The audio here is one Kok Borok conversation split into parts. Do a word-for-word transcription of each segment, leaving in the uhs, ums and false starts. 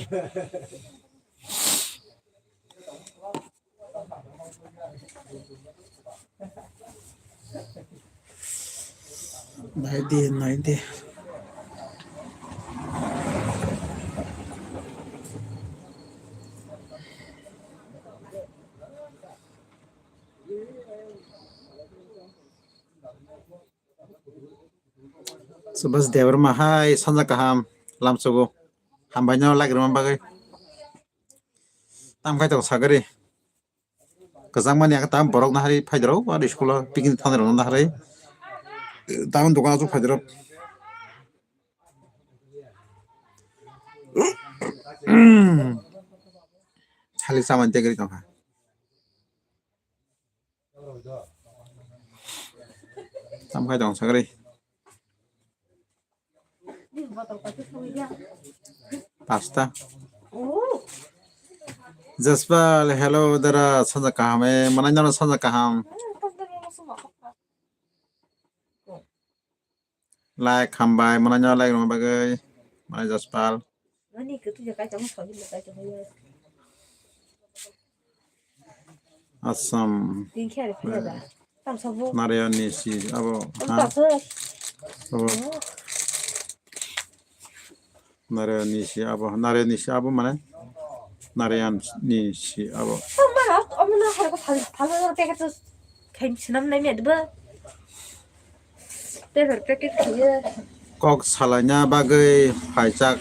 Naidi, naidi. Subhas Debbarma hai, sanja kaham, lamsogo. Hambai no like rwma bagwi. Tam khai tongo sagari. Kwchangmani ang tam borok nahari phaidoro, ani school o picnic thanai rok nahari. Tam dokan o phaidoro. Hali samani tegri tongkha. Tam khai tong sagri. Pasta. Jaspal, hello, dara, sanja kaham, eh, manai nana sanja kaham. Like, hambai, manai no like rwma bagwi, manai Jaspal. Assam. Narayan ni si abo, ha? Abo. Narayan ni si abo, Narayan ni si abo mane? Narayan ni si abo. Kok salaina bagwi phaijak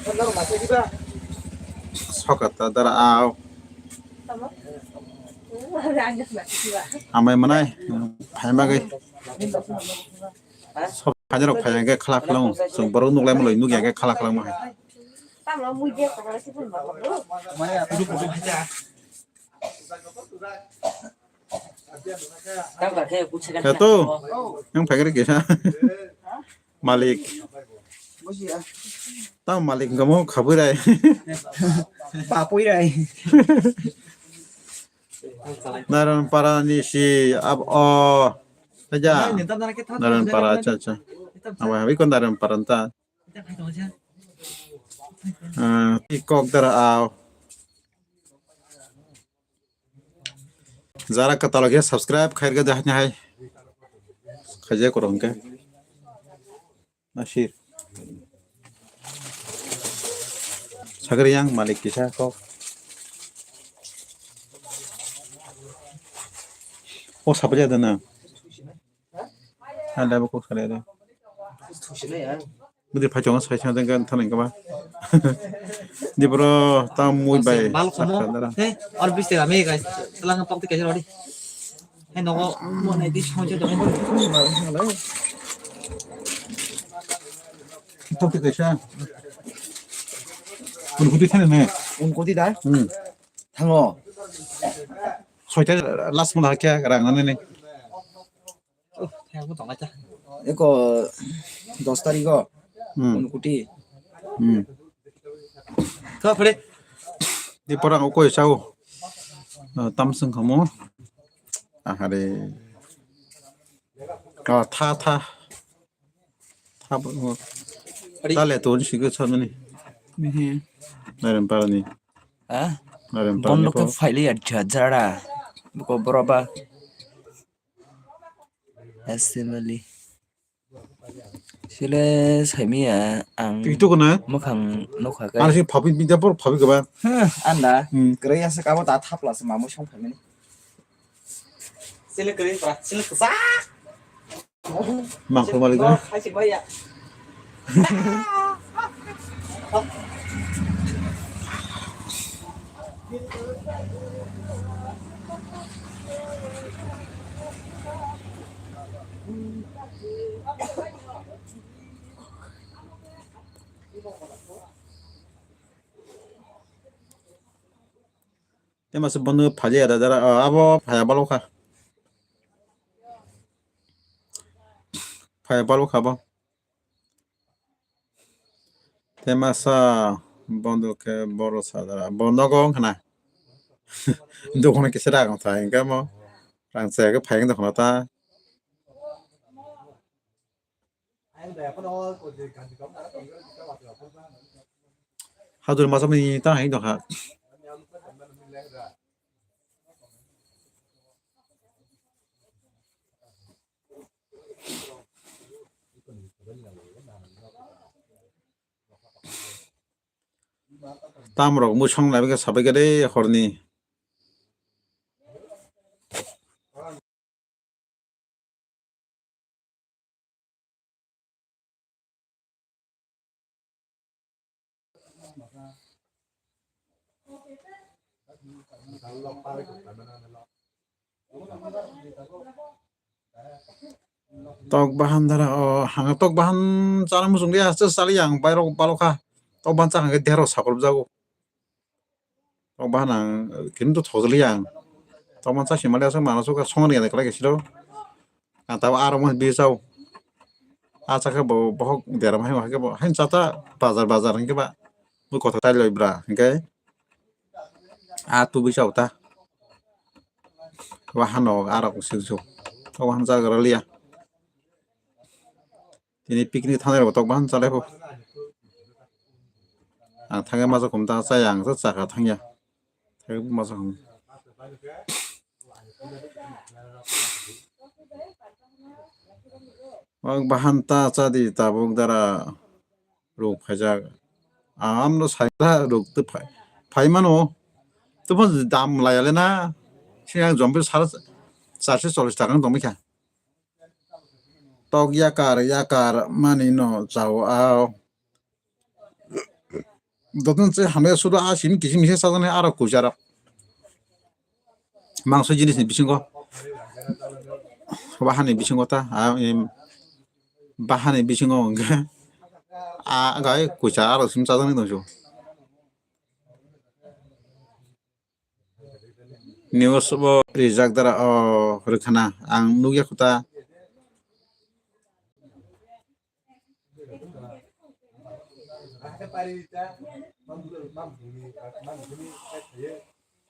sokata dara ao. Hambai manai, phai bagwi. Sok phaina rok phai hwnkhe khala khala o. Chwng borok nuklai manlai nukya hwnkhe khala khala o hai. Khe to, yang phai khe kisa. Malik. Tamo malik hwnkha mo khabwi rai. Papui rai. Naranpara ni si ab o. Saja. Naranpara, acha, acha. Abo habi ko Naranpara ta. Ah, ti kok dara ao. Jara kwtal khe subscribe khairga de haini hai. Khaje korong khe. Nasir. Sagri yang malik kisa kok. O sabaja dana. Ada kok sagri ada. Bwdwi phai tongo, sai sai jang thani kama. Di bro, tam mui bai. Bal komo. Sakha dara. He, or bis tega me guys. Selang tok tik kaisa rodi. He nogo mo nai di song je dong. Tok tik kaisa. Kun kuti thani ne. Un kuti da? Hmm. Thango. Soita last mo hakya rang nani ne. Oh, thai ang tong lai ta. Eko dos tarikh o. Hmm. Unkuti. Hmm. Tho phre. Di porang ukoi sao. Ah, tam sung kamo. Ahare. Ah, tha tha. Tha bo. Ari. Tale ton sigo sanani. Mihi. Narem parani. Ha? Narem parani. Bondo ko. Ke phaili ya jajara. Buko boroba. Assembly. Sile saimiya ang. Twi to kono? Mwkhang nukha khe. Ano si phabi bidya por phabi kaba. Huh, anda. Hmm. Kwrwi asa kabo ta thapla se mamui song phaimani. Sile kwrwi pra, sile kwsa. Mangkhor malik na. Hai si bhaiya. Tei masa bono phaiya da dara, ah, abo phaiya balo kha. Phaiya balo kha bo. Tei masa bondo khe boro sadara. Bondo go wngkha na. Dokhano kisa rang thai hwnkhe mo. Rang chaya khe phai wng dokhano ta. Hadul masa mani ta hai doha. Tamrok musong laibikha sabaikha de horni. Tok bahan dara, o, ang tok bahan chana muchung liya, haste chaliya ang, bairok balokha. Tok bahan chakha khe derok sakolop jago. Tok bahan ang, kintu thokjaliya ang. Tok bahan chasi maliya, aswk mano, aswk songni gana kwlai silo. Ang tabo aro mo bisao. A chakhe bo, bohok derma hai, hai khe bo, hai chata bazar, bazar hinkhe ba. Bo kotha tai loi bra, hinkhe. A tu bisao ta. Wahano aro singsu. Tok bahan chagra liya. Tini picnic thangnai rok tok bahan chalai bo. Ang thangya masa khum ta chaya ang sa chakha thangya. Thangya masa khum. Ang bahan ta chadi tabuk dara ruk phaijak. Amno saila ruk tu phai, phai mano. Tu pho dam layale na. Sini ang jompe sara charse chollish taka tongmikha. Tok yakar yakar mani no chao ao. Dotun se hamya sudo a simi kisim kisa sajani aro kuchara. Mangso jinis ni bisingo. Bahani bisingo ta, a, em, bahani bisingo hwnkhe a gai kuchara aro simi sajani tongsu. News bo rijak dara o rwkhana ang nukya khuta.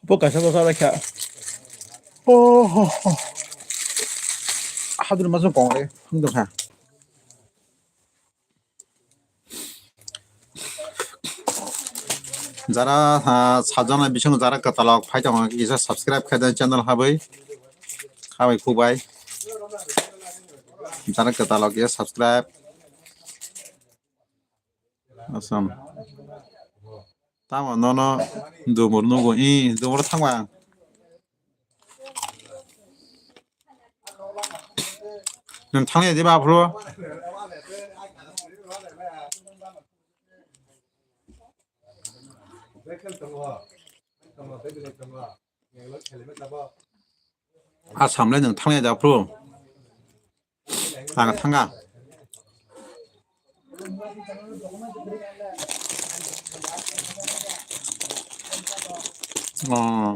Bo kaisa bwsa bai kha. Oh, oh, oh. Hadruma se kong re, hung dong kha. Jara, ah, sajana bisingo jara kwtalok phai tongo, kisa subscribe khai di channel habai. Habai khubai. Jara kwtalok ya subscribe. Asam. Tamo nono dumur nugo, i dumur thangma. Nwng thangya diba aphuru? Asam le nwng thangya da aphuru? Ang thanga. Oh.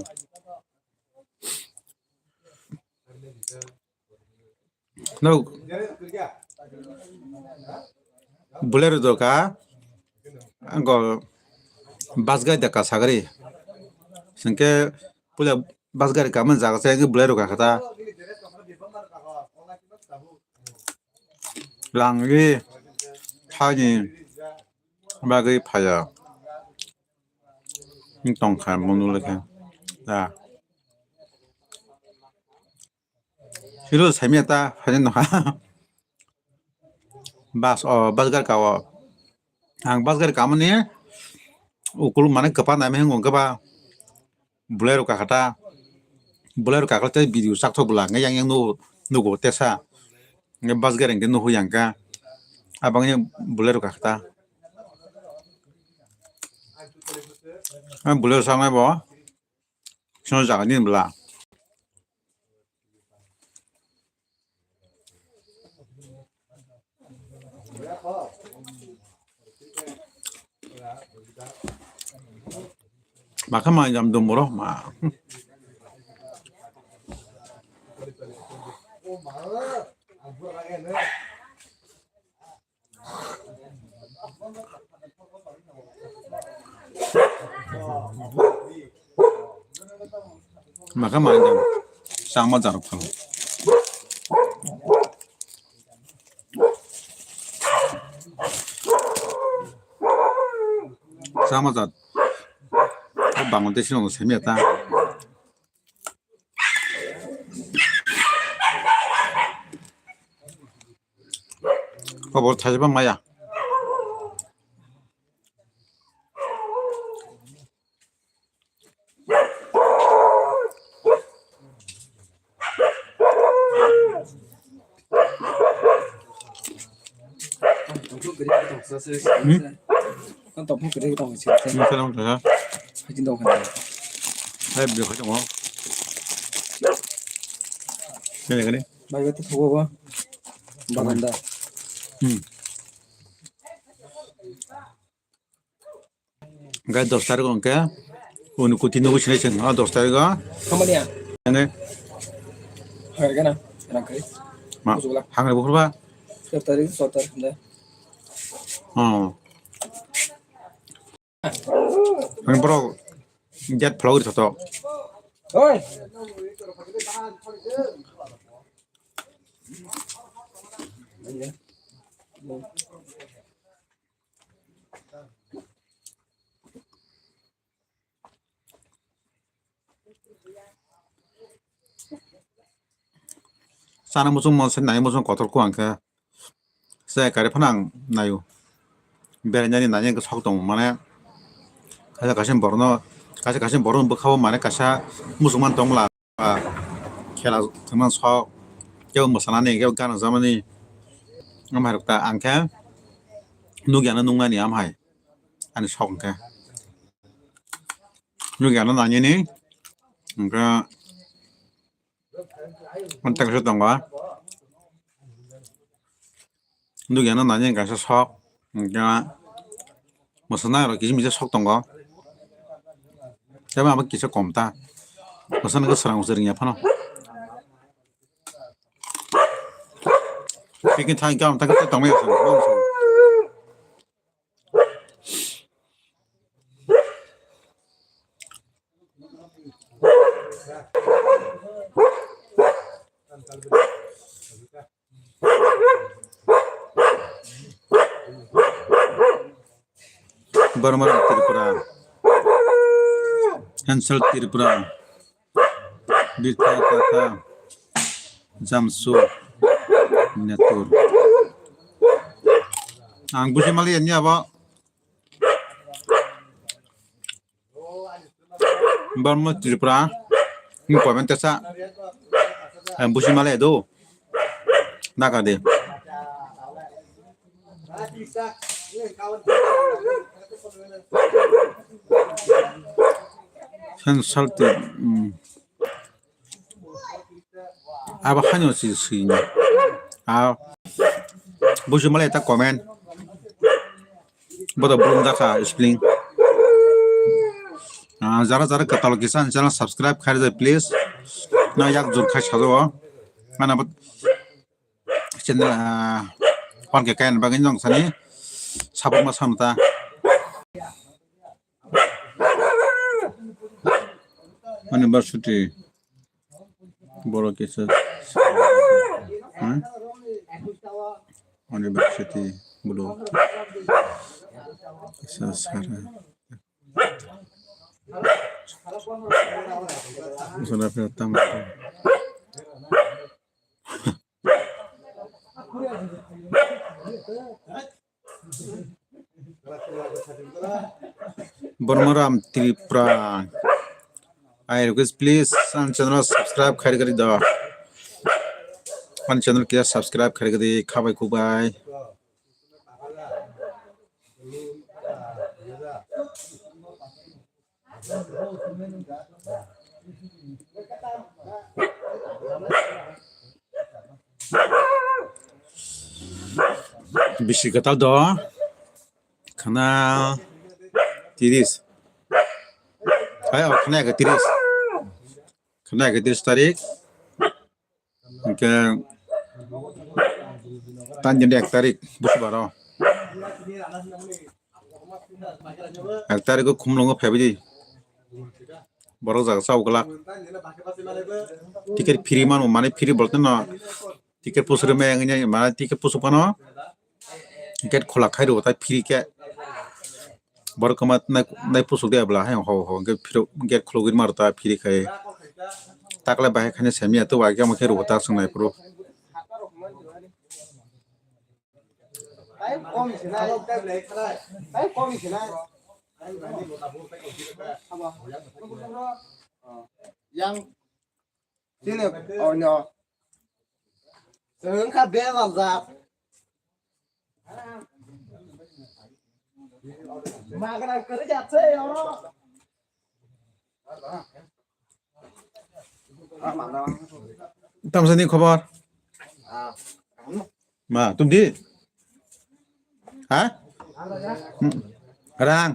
Nuk. Bolero do ka. Angko bus gari da ka sagari. Sengke pula bus gari kaman jaga se Bolero ka kata. Langwi thani bagwi phaya. Tongkha munu lekha. Da. Hiro saimya ta, haino ha. Bus, o, bus gari ka o. Ang bus gari kamani ukul mane kwpa naimai hingo khe ba Bolero kakhata. Bolero kakhata tei video chakthok bwla hwnkhe yang yang nugo, nugo tesa. Hwnkhe bus gari hwnkhe nuhur yang kha. Abangni Bolero kakhata. Ang Bolero sanai bo. Sino jaga nini bwla. Makha ma jam dum boro ma. Makha ma jam sama jarok phano. Tama jat. O Bangladesh no semiya ta. Kobo thajiba maya. Hmm? Kan tongphang kwrwi tong se. Nokha nokha. Hajin tong kha. Hai bwrwi khai tongo. Kene kene. Bai bai to thogo ba. Baganda. Hmm. Gai dos tarik hwnkhe uni kuti nugwi sinai chwng o dos tarik o. Hamania. Ene. Hargana. Rangkai. Ma. Bujula. Hangai bukhur ba. Sat tarik, sat tarik hwnda. Oh. Ang borok jet flower toto. Oi. Chana muchung mo se nai muchung kotor ko ang khe. Se kare phano ang naio. Berainani nani hwnkhe sok tongo mane. Kaisa kaisa borokno, kaisa kaisa borokno bwkhao mane kaisa muchungmani tongmwla. Khela thwngmani sok, kebo mwsanani, kebo gana jamani. Amhai rok ta ang khe nukya no nuknani amhai. Ani sok hwnkhe. Nukya no nangini. Hwnkhe Ang tak se tongo. Nukya no nani kaisa sok. Hwnkhe mwsana rok kisa misa sok tongo. Tei abo kisa kom ta. Mwsana khe swrang se rwngya phano. Picnic thang khe ang tak se tongmani. Bormara Tripura, Cancel Tripura, Birtha Katha, Jamsu, Netur. Ang buji mali ya ni abo. Bormara Tripura ni comment tesa. Ang busi male do. Naka de. Sen salti. Hmm. Abo haino si, si ni. A busi male ta comment. Bodo bulum jaka spelling. Ah, jara jara kwtal kisa ani channel subscribe khairjak, please. Na yak jur khai sajo. Mana bo channel, ah, one K kain bagwi nong sani support ma samta. University. Borok kisa, hmm? University bolo kisa sara. Sana pe tam. Bormaram Tripura. I request, please, ani channel subscribe khairgari do. Ani channel kisa subscribe khairgari, khabai khubai. Bisi kwtal do. Khana tiris. Hai, oh, khana ekatris. Khana ekatris tarik. Hingke tani ek tarik, busubaro. Ek tarik o Khumlungo phaibidi. Borok jaga chao glak. Ticket free mano, mane free bolte no. Ticket pusuri me yang ini, mane ticket pusuk pano. Gate khula khai rw tai free khe. Borok kwma nai, nai pusuk de abla hai ho ho hwnkhe phirok gate khulugwi maro ta phiri khai. Takle bahai khaina semiya to wake omo khe rugo ta chwng nai phuru. Yang Sini, oh, no. Sengkha bebal jat. Magra kare jat se oro. Tamsani khobor? Ma, tum di? Ha? Hmm. Rang.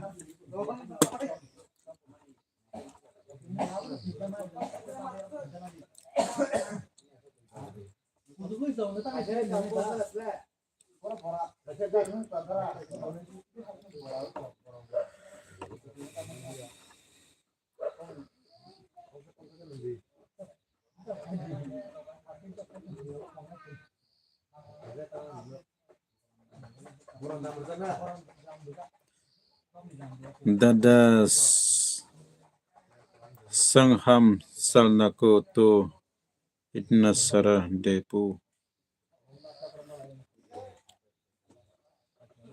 Dada s-, Sangham Salnako to itna sara depu.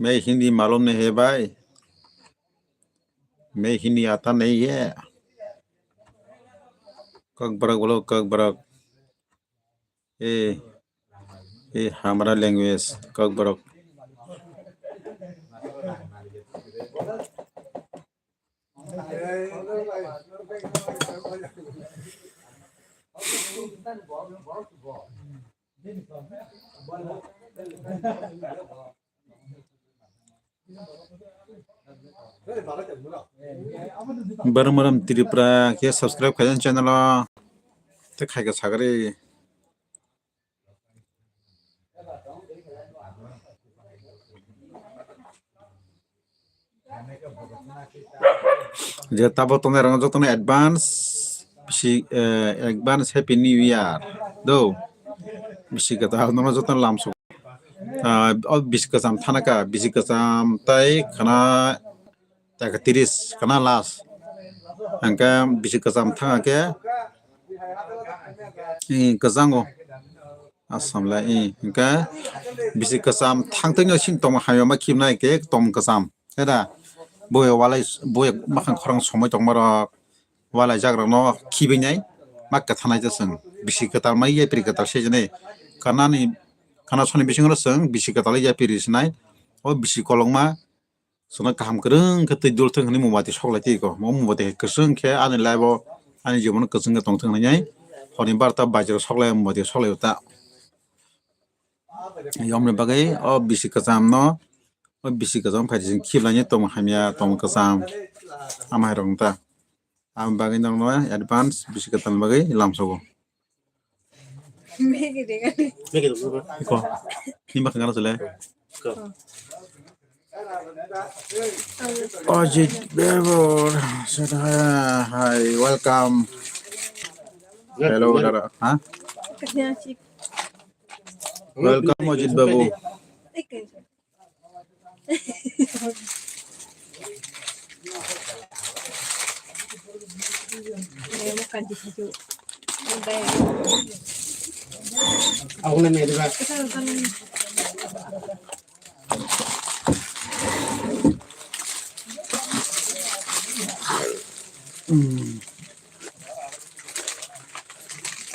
मैं हिंदी मालूम नहीं है भाई, मैं हिंदी आता नहीं है। Kokborok bolo kokborok. ए, ए हमारा language kokborok. Baramaram Tripura khe subscribe khaijani channel o. Tei khaika sagari. Je tabuk tongnai rok jotono advance bisi, eh, advance happy new year do. Bisi kwtal nono jotono lamsok. Ah, o bisi kwcham thanaka, bisi kwcham tai khana taka tiris khana last. Hingke bisi kwcham thanga khe, eh, kwchango. Assam lai, eh, hingke bisi kwcham thangtwino sini tongma hamya ma khibnai khe tong kwcham. Heda, boi walai, boi makhang khorang somoi tongmarok, walai jagrokno khibainai, ma kwthanai ta chwng. Bisi kwtal mai yapri kwtal sejani, kanani, kana soni bisingo chwng bisi kwtal yapri sinai, o bisi kolokma, Chwngno kaham kwrwng khe twi dul thwng hwnwi mobati soklai twi ko. Mo mobati hai kwchwng khe ani life o, ani jibon o kwchwng khe tong thwng hwnwi. Horni barta baijero soklai mobati soklai ta. Yomni bagwi o bisi kwcham no, o bisi kwcham phai sing khiplaini tong hamya tong kwcham. Ama hai rok ta. Aboni bagwi norokno advance bisi kwtal bagwi lamsogo. Iko, ni bakha gana chole. Ajit Bebor, hi, welcome. Hello, dada. Ha? Welcome, Ajit Babu.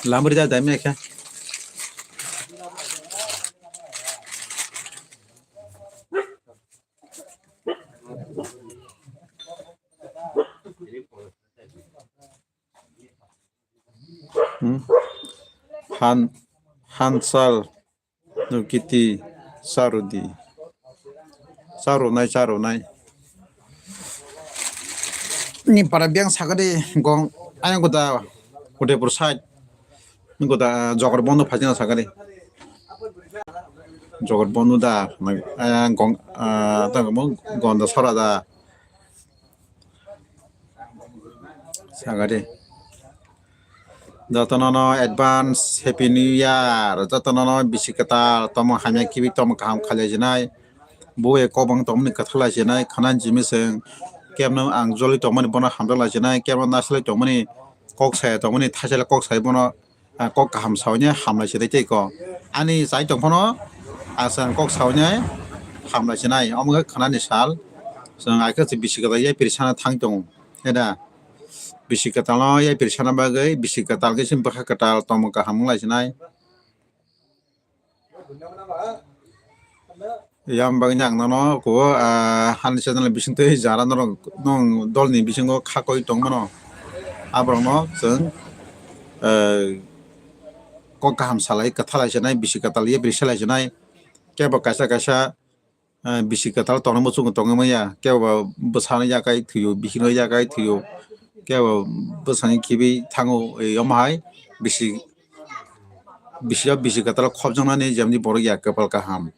Lamri da dai me kha. Hmm? Han, Hansal, Nukiti, Sarudi. Sarunai, sarunai. Ni para biang sakadi gong, ayang kuda, Udaipur side. Ni kuda, Jogor Bondo phajina sakadi. Jogor Bondo da, ayang gong, ah, tang mo Gonda Sora da. Sagari. Jotono no advance Happy New Year. Jotono no bisi kwtal, tomo hamya kibi, tomo kaham khalai jinai. Bo bai kok bang tongmani kwtha lai sinai, khana jimi chwng kebno ang joli tongmani bono hamjak lai sinai, kebno nasilai tongmani kok saya tongmani thaisala kok sai bono, ah, kok kaham sawi nai hamlai sinai tei kok. Ani chai tong phano, ah, chwng kok sawi nai hamlai sinai. Omo khe khana ni sal, chwng ai khe bisi kwtal yapri sana thang tongo. Eda bisi kwtal no yapri sana bagwi bisi kwtal khe chwng bwkha kwtal tongmung kaham wng lai sinai. Yang bagwi ang nono kubo, ah, hani channel bising twi jara norok nong dolni bisingo khakoi tongmano. Aborokno chwng, eh, kok kaham salai, kwthalai sinai, bisi kwtal ye biri salai sinai. Kebo kaisa kaisa, eh, bisi kwtal tongna muchung tongwi manya. Kebo bwsano yakai thwio, bihikno yakai thwio. Kebo bwsani khibi thango, eh, omo hai bisi bisi o bisi kwtal khopjaknani jemni borok ya kwpal kaham.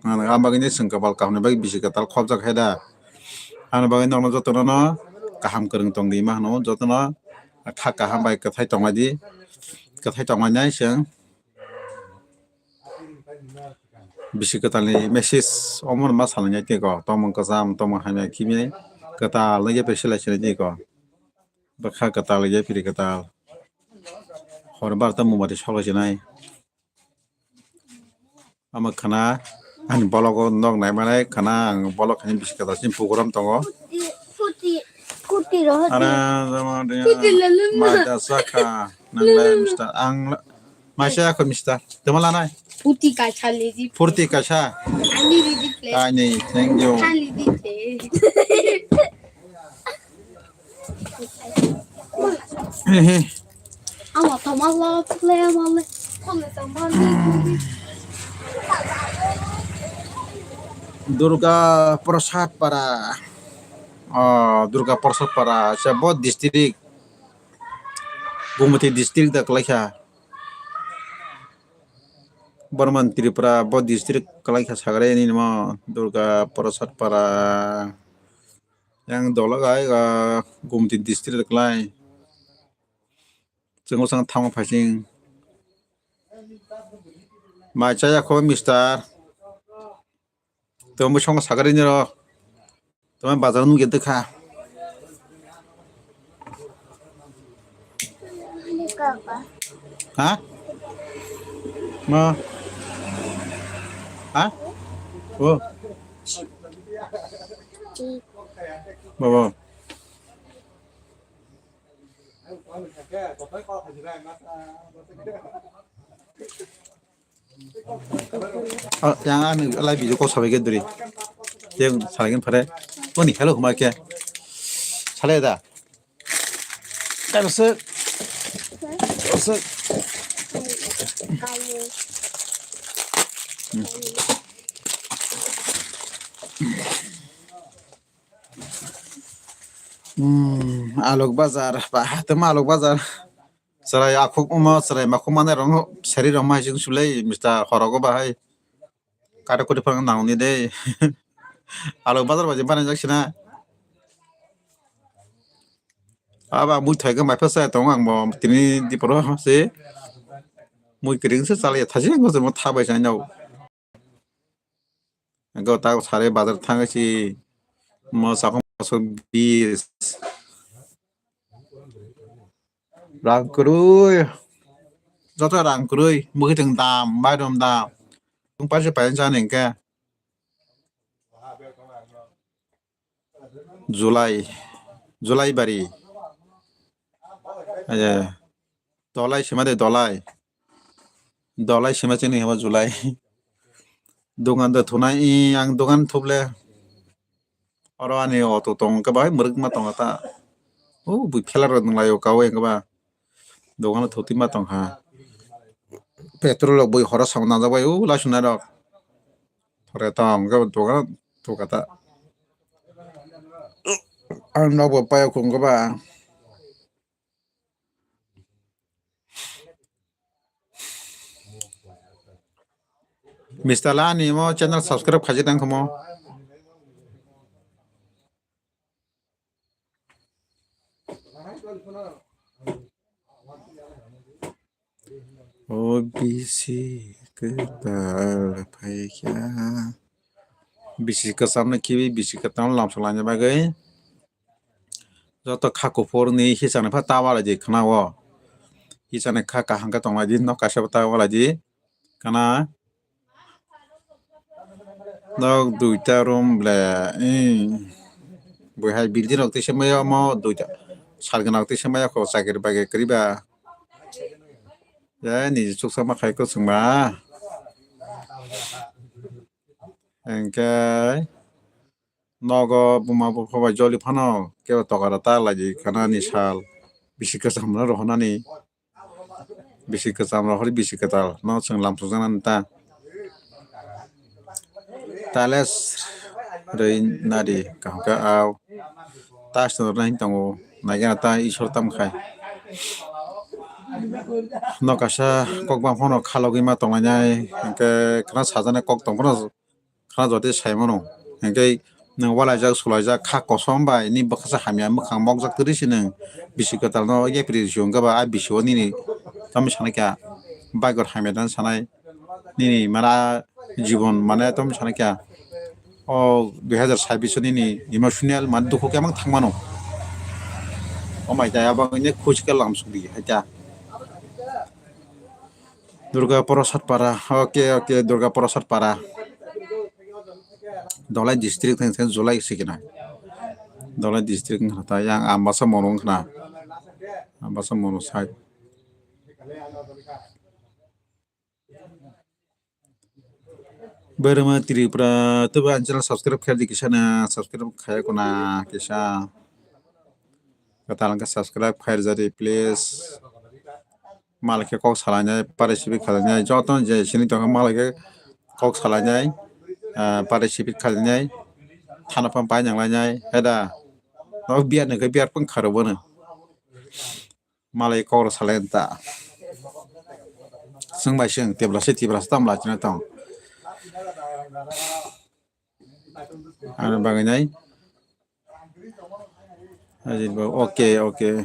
Ang bagwino chwng kwpal kaham ni bagwi bisi kwtal khopjak khe da. Ani bagwi norok jotono no kaham kwrwng tong di ma hwno, jotono kha kaham bai kwthai tong lai di, kwthai tong lai nai chwng. Bisi kwtal ni message omo ma salai nai tei ko, tongmung kwcham, tongmung hamya, khimya kwtal nw ye phaisa lai sinai tei ko. Bwkha kwtal ye phiri kwtal. Hor barta mumati sok lai sinai. Ama khana ani bologo nok nai manai khana ang bolok hani bisi kwtal sini pukuram tongo. Kuti, kuti roh. Ana jama dia. Kuti lalu ma. Maja saka nang lai mister ang la-, maisa ako mister. Tama lanai. Kuti kaisa lidi. Purti kaisa. Ani lidi ple. Ani, thank you. Ani lidi ple. Hehe. Ama tama la ple ama le. Durga Prasad Para. Oh, Durga Prasad Para. Sa bo district. Gumati district da kwlaikha. Borman Tripura bo district kwlaikha sagre ni mo Durga Prasad Para. Yang dolo gai, ah, Gumti district kwlai. Chwng bwskango thangma phaising. Mai chaya kho mister. Tamo bwskango sagari niro. Tamo bazar nungya dwkha. Ha? Ma. Ha? O. Baba. Ah, yang anu live video kok sabai ke duri. Yang saling pare. Oni hello kuma ke. Sale da. Kan se. Se. Hmm, Alok Bazar, ba, tamo Alok Bazar. Chwrai akhuk omo, chwrai makhuk manai rong, seri rong mai sing sulai, mister Horogo bahai. Kata kuri phang nang ni de. Alok Bazar baje bana jak sina. Aba mui thai ga mai phasa tong ang bo tini di poro se. Mui kering se chalai thaji ngo se mo thabai sai nau. Go ta sare bazar thang si mo sakong so bis. Rang kwrwi. Joto rang kwrwi. Mwkhwtwng dam, mairum dam. Nwng paisa paisa jani hwnkhe. July. July bari. Aye. Dolai sima de dolai. Dolai sima chini hema July. Dogan de thunai i ang dogan thuble. Oro ani auto tong khe bai mwrwk ma tong ta. O bui phelar rok nung lai o kau eng ba. Dogan thoti ma tong ha. Petrol rok bui horo sam na bai o lai sunai rok. Thore tong khe dogan thuka ta. Ang nok bo pai o khung khe ba. Mister Lani mo channel subscribe khaji tang khomo. O B C kwtal phaikha. Bisi kwchamno khibi bisi kwchamno lamsok laina bagwi joto kha kuphurni hisani pha ta walai di khna o. Hisani kha kaham khe tong lai di, nok kaisa bo ta walai di. Khna nok duita room ble, ee, bwihai building rok tisa maya omo duita sal gwnang tisa maya kho chakri bagwi kwrwi ba. Ya niji chuksa ma khai kwchwng ba. Hwnkhe nogo buma bupha bai joli phano kebo tokara ta lai di khna ni sal bisi kwcham no rohornani. Bisi kwcham rohori bisi kwtal no chwng lamsokjaknani ta. Tales rwi nadi kaham khe au. Tashno rwna hinwi tongo, naigena ta Isor tam khai. No kaisa kok bang phano khalogwi ma tonglainai, hwnkhe khna sajani kok tong phano khna jotwi sai mano. Hwnkhe nwng walaijak, sulaijak, kha kosom bai nini bwkha se hamya, mwkhang mokjak, twrwi se nwng bisi kwtalno yapri rw si, hwnkhe ba a bisio nini tamni sanai kha bike rok hamya dan sanai. Nini mane jibon mane tamo sana kya? O dui hazar sabbish o nini emotional mane dukhu khe mang thang mano. O mai ta abang ne khush khe lam suk di hai ta. Durga Prasad Para. Okay, okay, Durga Prasad Para. Dholai district thang thang July sikina. Dholai district wngkha ta yang Ambasa Mono wngkha na. Ambasa Mono side. Berma Tripura, tebo ang channel subscribe khaidi kisa na, subscribe khaya kuna kisa. Katal ke subscribe khair jadi please. Mal ke kok salainai, pare sibi khalainai, joto je sini tong mal ke kok salainai, ah, pare sibi khalainai, thana pam pai nang lainai, heda. No biar ne ke biar pun kharo bono. Malai kok rw salai ta. Swng bai swng, Tiprasa, Tiprasa tamo lai chwng tong. Ano bagwi nai. Ajit babu, okay, okay.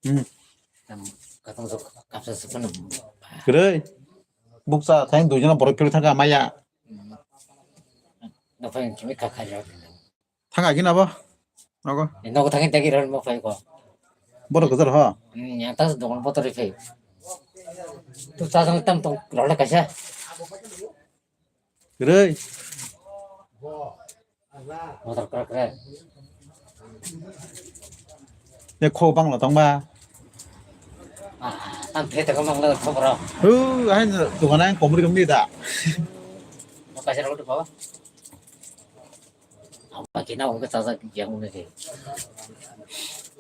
Hmm. Tam katong sok kapsa sepano. Kwrwi. Bukcha thang dui jona borok phirwi thangkha maya. Nophai kimi kakha jor. Thangkha gina bo. Nogo. Nogo thangin tagi ron mo phai ko. Borok kwchar ho. Hmm, yang tas dongon botor phai. Tu ta jang tam tong role kaisa. Kwrwi. Motor krak krak. Ye kho bangla tongba. Ah, tam phe ta bangla khobor. Hu, ahin dukan ang komri komri da. Mo kaisa rok baba. Apa kina ko ta sa yang ne ke.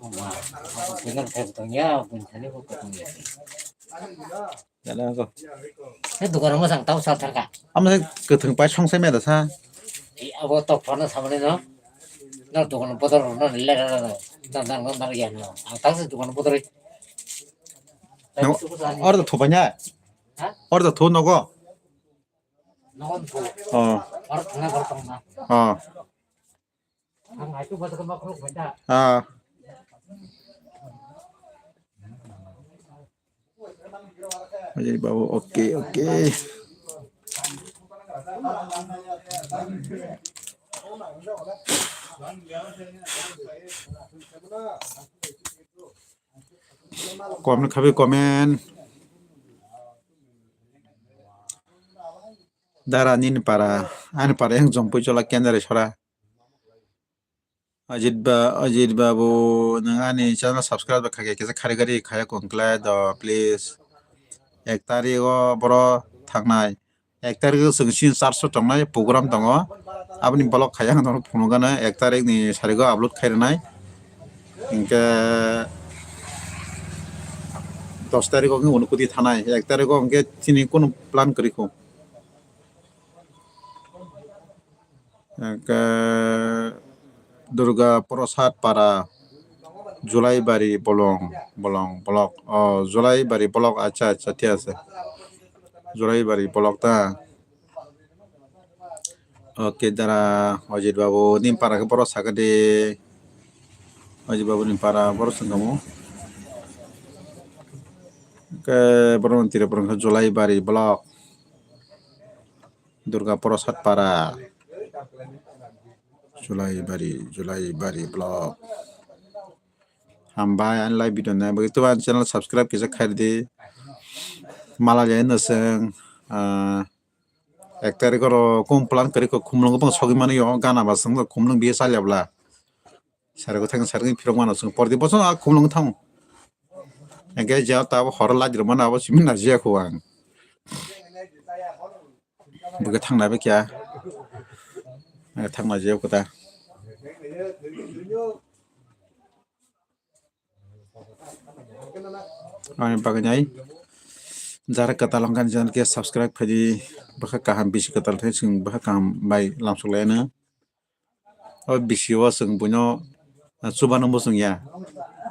Oh ma. Dengan khe to ya, bun thani ko ko ya. Jana ko. He dukan mo sang tau sal thangka. Ama se kwthwng pai song sai meda sa. Abo tok phano samani no. No dukan bodol no le ra ra. Dan dan no nar ya no. Ang tang se dukan bodol. No, order thupanya. Ha? Order thu nogo. Nogo thu. Oh. Order thuna gor tong na. Oh. Ah. Ajay babu, okay, okay. Kom khabi komen. Dara nini para, ani para yang jompo chola kendare sora. Ajit ba, Ajit babu, nwng ani channel subscribe khaikhe kisa khari khari khaya kongkla do, please. Ek tarik o boro thangnai. Ek tarik o chwng sini charso tongnai program tongo. Aboni vlog khaya ang phunukgana ek tarik ni sarigo upload khairwnai. Hinkhe dos tarik o khe Unakoti thanai. Ek tarik o hinkhe chini kunu plan kwrwi kho. Hwnkhe Durga Prasad Para, Julaibari Bolong, Bolong Block. Oh, Julaibari Block, acha, acha, thik ase. Julaibari Block ta. Okay, dara, Ajit babu, nini para khe boro sakha de. Ajit babu ni para boro sengkamo. Ke borok ni Tripura wngkha Julaibari block, Durga Prasad Para, Julaibari, Julaibari block. Hambai ani live video nai bagwi, tuban channel subscribe kisa khaidi. Malai no seng, ah, ek tarik oro kum plan kari ko khumlung bang sogwi mani yo gana ba sung khumlung biye salya bla. Sari ko thang sari phirok mano sung pordi boso a khumlung thang. Engke ja ta hor laj ro mana abo simin na jia ko ang. Buke thang na be kya. Thang na jia ko ta. Ani bagwi nai jara kwtal wngkha ni channel khe subscribe khaidi, bwkha kaham bisi kwtal thai chwng bwkha kaham bai lamsok lai anw. O bisi o chwng buino, ah, chubano muchung ya.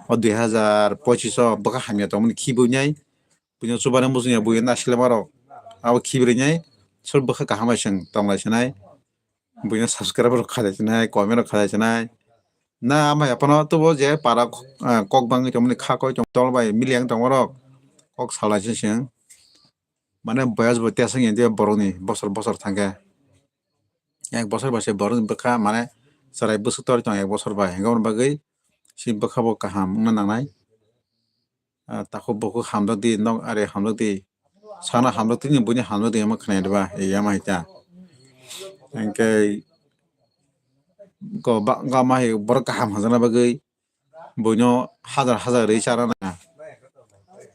O dui hazar pochis o bwkha hamya tongmani khibi nai. Buino chubano muchung ya, buino nasilema rok. Abo khibi nai. Sur bwkha kaham bai chwng tong lai sinai. Buino subscribe rok khalai sinai, comment rok khalai sinai. Na ama yapano tubo je para, ah, kok bangwi tongmani kha koi tong tol bai mili ang tongma rok. Kok salai se chwng. Mane boyas bo tesang ya borokni bosor bosor thangkhe. Ek bosor bai se borok ni bwkha mane chwrai bwswk torwi tong ek bosor bai. Hingke aboni bagwi si bwkha bo kaham wngna nangnai. Ah, takhuk bukhuk hamjakdi, nok ari hamjakdi. Sana hamjakdi ni buini hamjakdi hwnma khwnai diba? Ei yama hai ta. Hingke go ba, go ma hai borok kaham hamjakna bagwi buino hajar hajar rwi chana nang.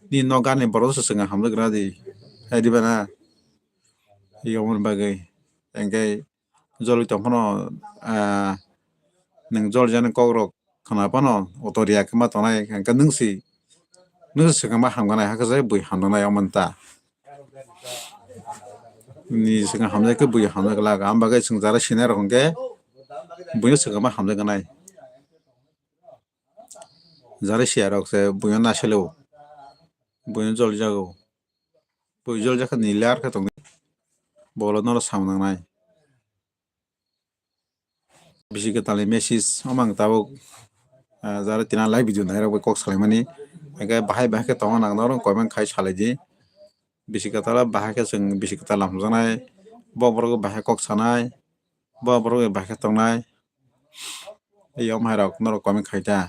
Ni nok gani borok se chwng hamjakna di. Hai diba na? Ei yamoni bagwi. Hingke joli tong phano, ah, nwng joli jani kok rok khna phano auto riya khe ma tongnai, hwnkhe nwng si, nwng si swkang ma hamganai, hakhe se bui hamjaknai omo ta. Ni swkang hamjak khe bui hamjak glak, am bagwi chwng jara sinai rok hwnkhe buino swkang ma hamjaknai. Jara siya rok se buino naisalo, buino joli jago, bui joli jakha ni lar khe tongdi, bolo noro sam nangnai. Bisi kwtalni message omo ang tabuk, ah, jara tina live video nairok bai kok salaimani. Hingke bahai bahai khe tongo nang norok comment khai salai di. Bisi kwtal bahai khe chwng bisi kwtal lamjaknai. Bo borok bahai kok sanai. Bo borok bahai khe tongnai. Ei yom hai rok norok comment khai ta.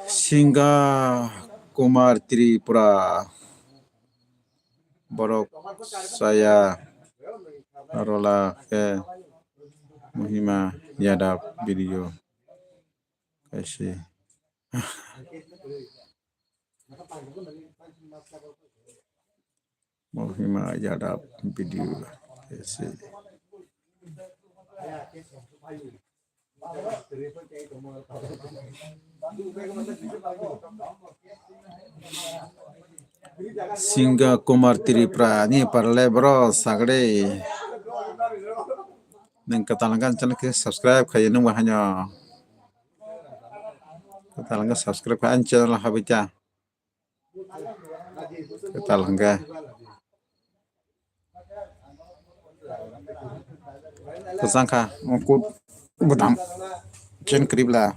Singa Kumar Tripura. Borok saya rola khe Muhima Yadav video kaisi. Muhima Yadav video kaisi. Singa Kumar Tripura ni parle bro sagre. Nang kwtal hwnkha channel khe subscribe khai nung bahai no. Kwtal hwnkha subscribe khai ani channel habita. Kwtal hwnkhe. Kwchang kha, o kut bwdam. Chen kwrwi bla.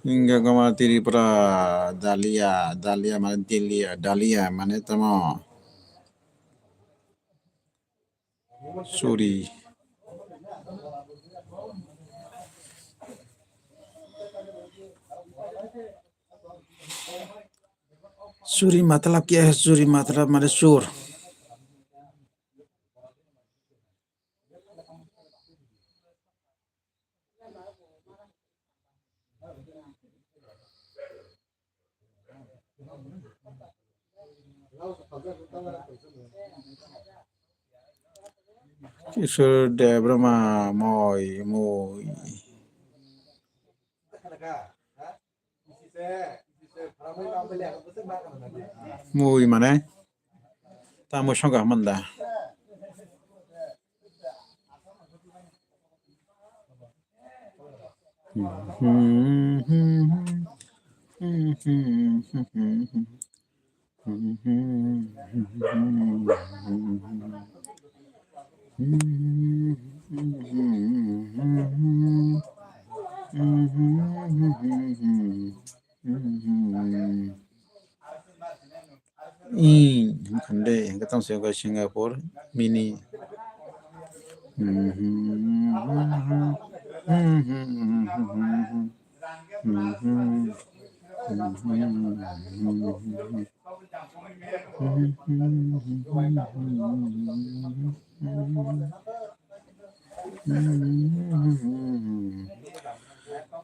Hingke goma Tripura, Dalia, Dalia mane Delia, Dalia mane tamo. Suri. Suri matlab kya hai? Suri matlab mane sur. Kishore Debbarma moi moi. Mui mane tamo songkha manda. Ih, hwnkhe de, hwnkhe tamo se wngkha Singapore mini.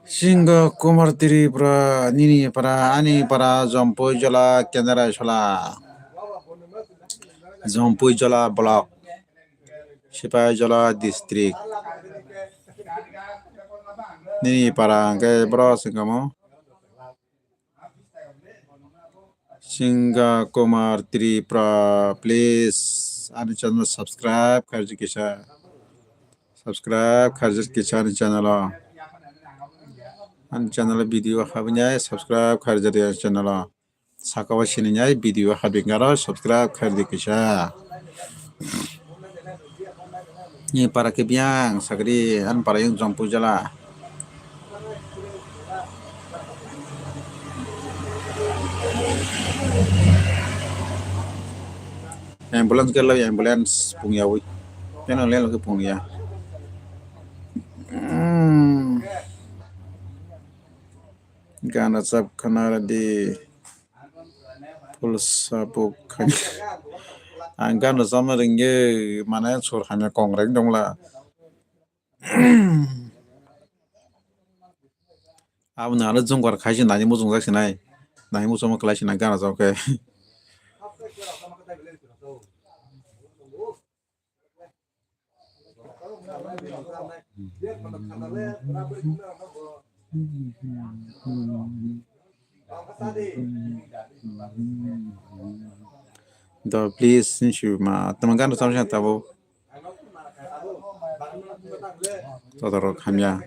Singha Kumar Tripura, nini para, ani para, Jompui Jola, Kendrai Sola. Jompui Jola block, Sipai Jola district. Nini para hwnkhe bro singamo. Singha Kumar Tripura, please, ani channel subscribe kharji kisa. Subscribe kharji kisa ani channel o. Ani channel o video habinai subscribe kharji ani channel o. Saka o sinijak video habinai subscribe kharji kisa. Ni para khe biyang sakri, ani para yung Jompui Jola. Ambulance khe lai, ambulance pungya wi. Keno lelo khe pungya. Hmm. Gana chap khana di. Pulsa buk khani. Ang gana chama ringye, mane sur khanya kong reng dongla. Abo nang le jungkar khai se nani muchung jak sinai. Nani muchung ma klai sinai gana jok khe. Do please, sinsu ma, tama gana chama sinai tabo. Totorok hamya.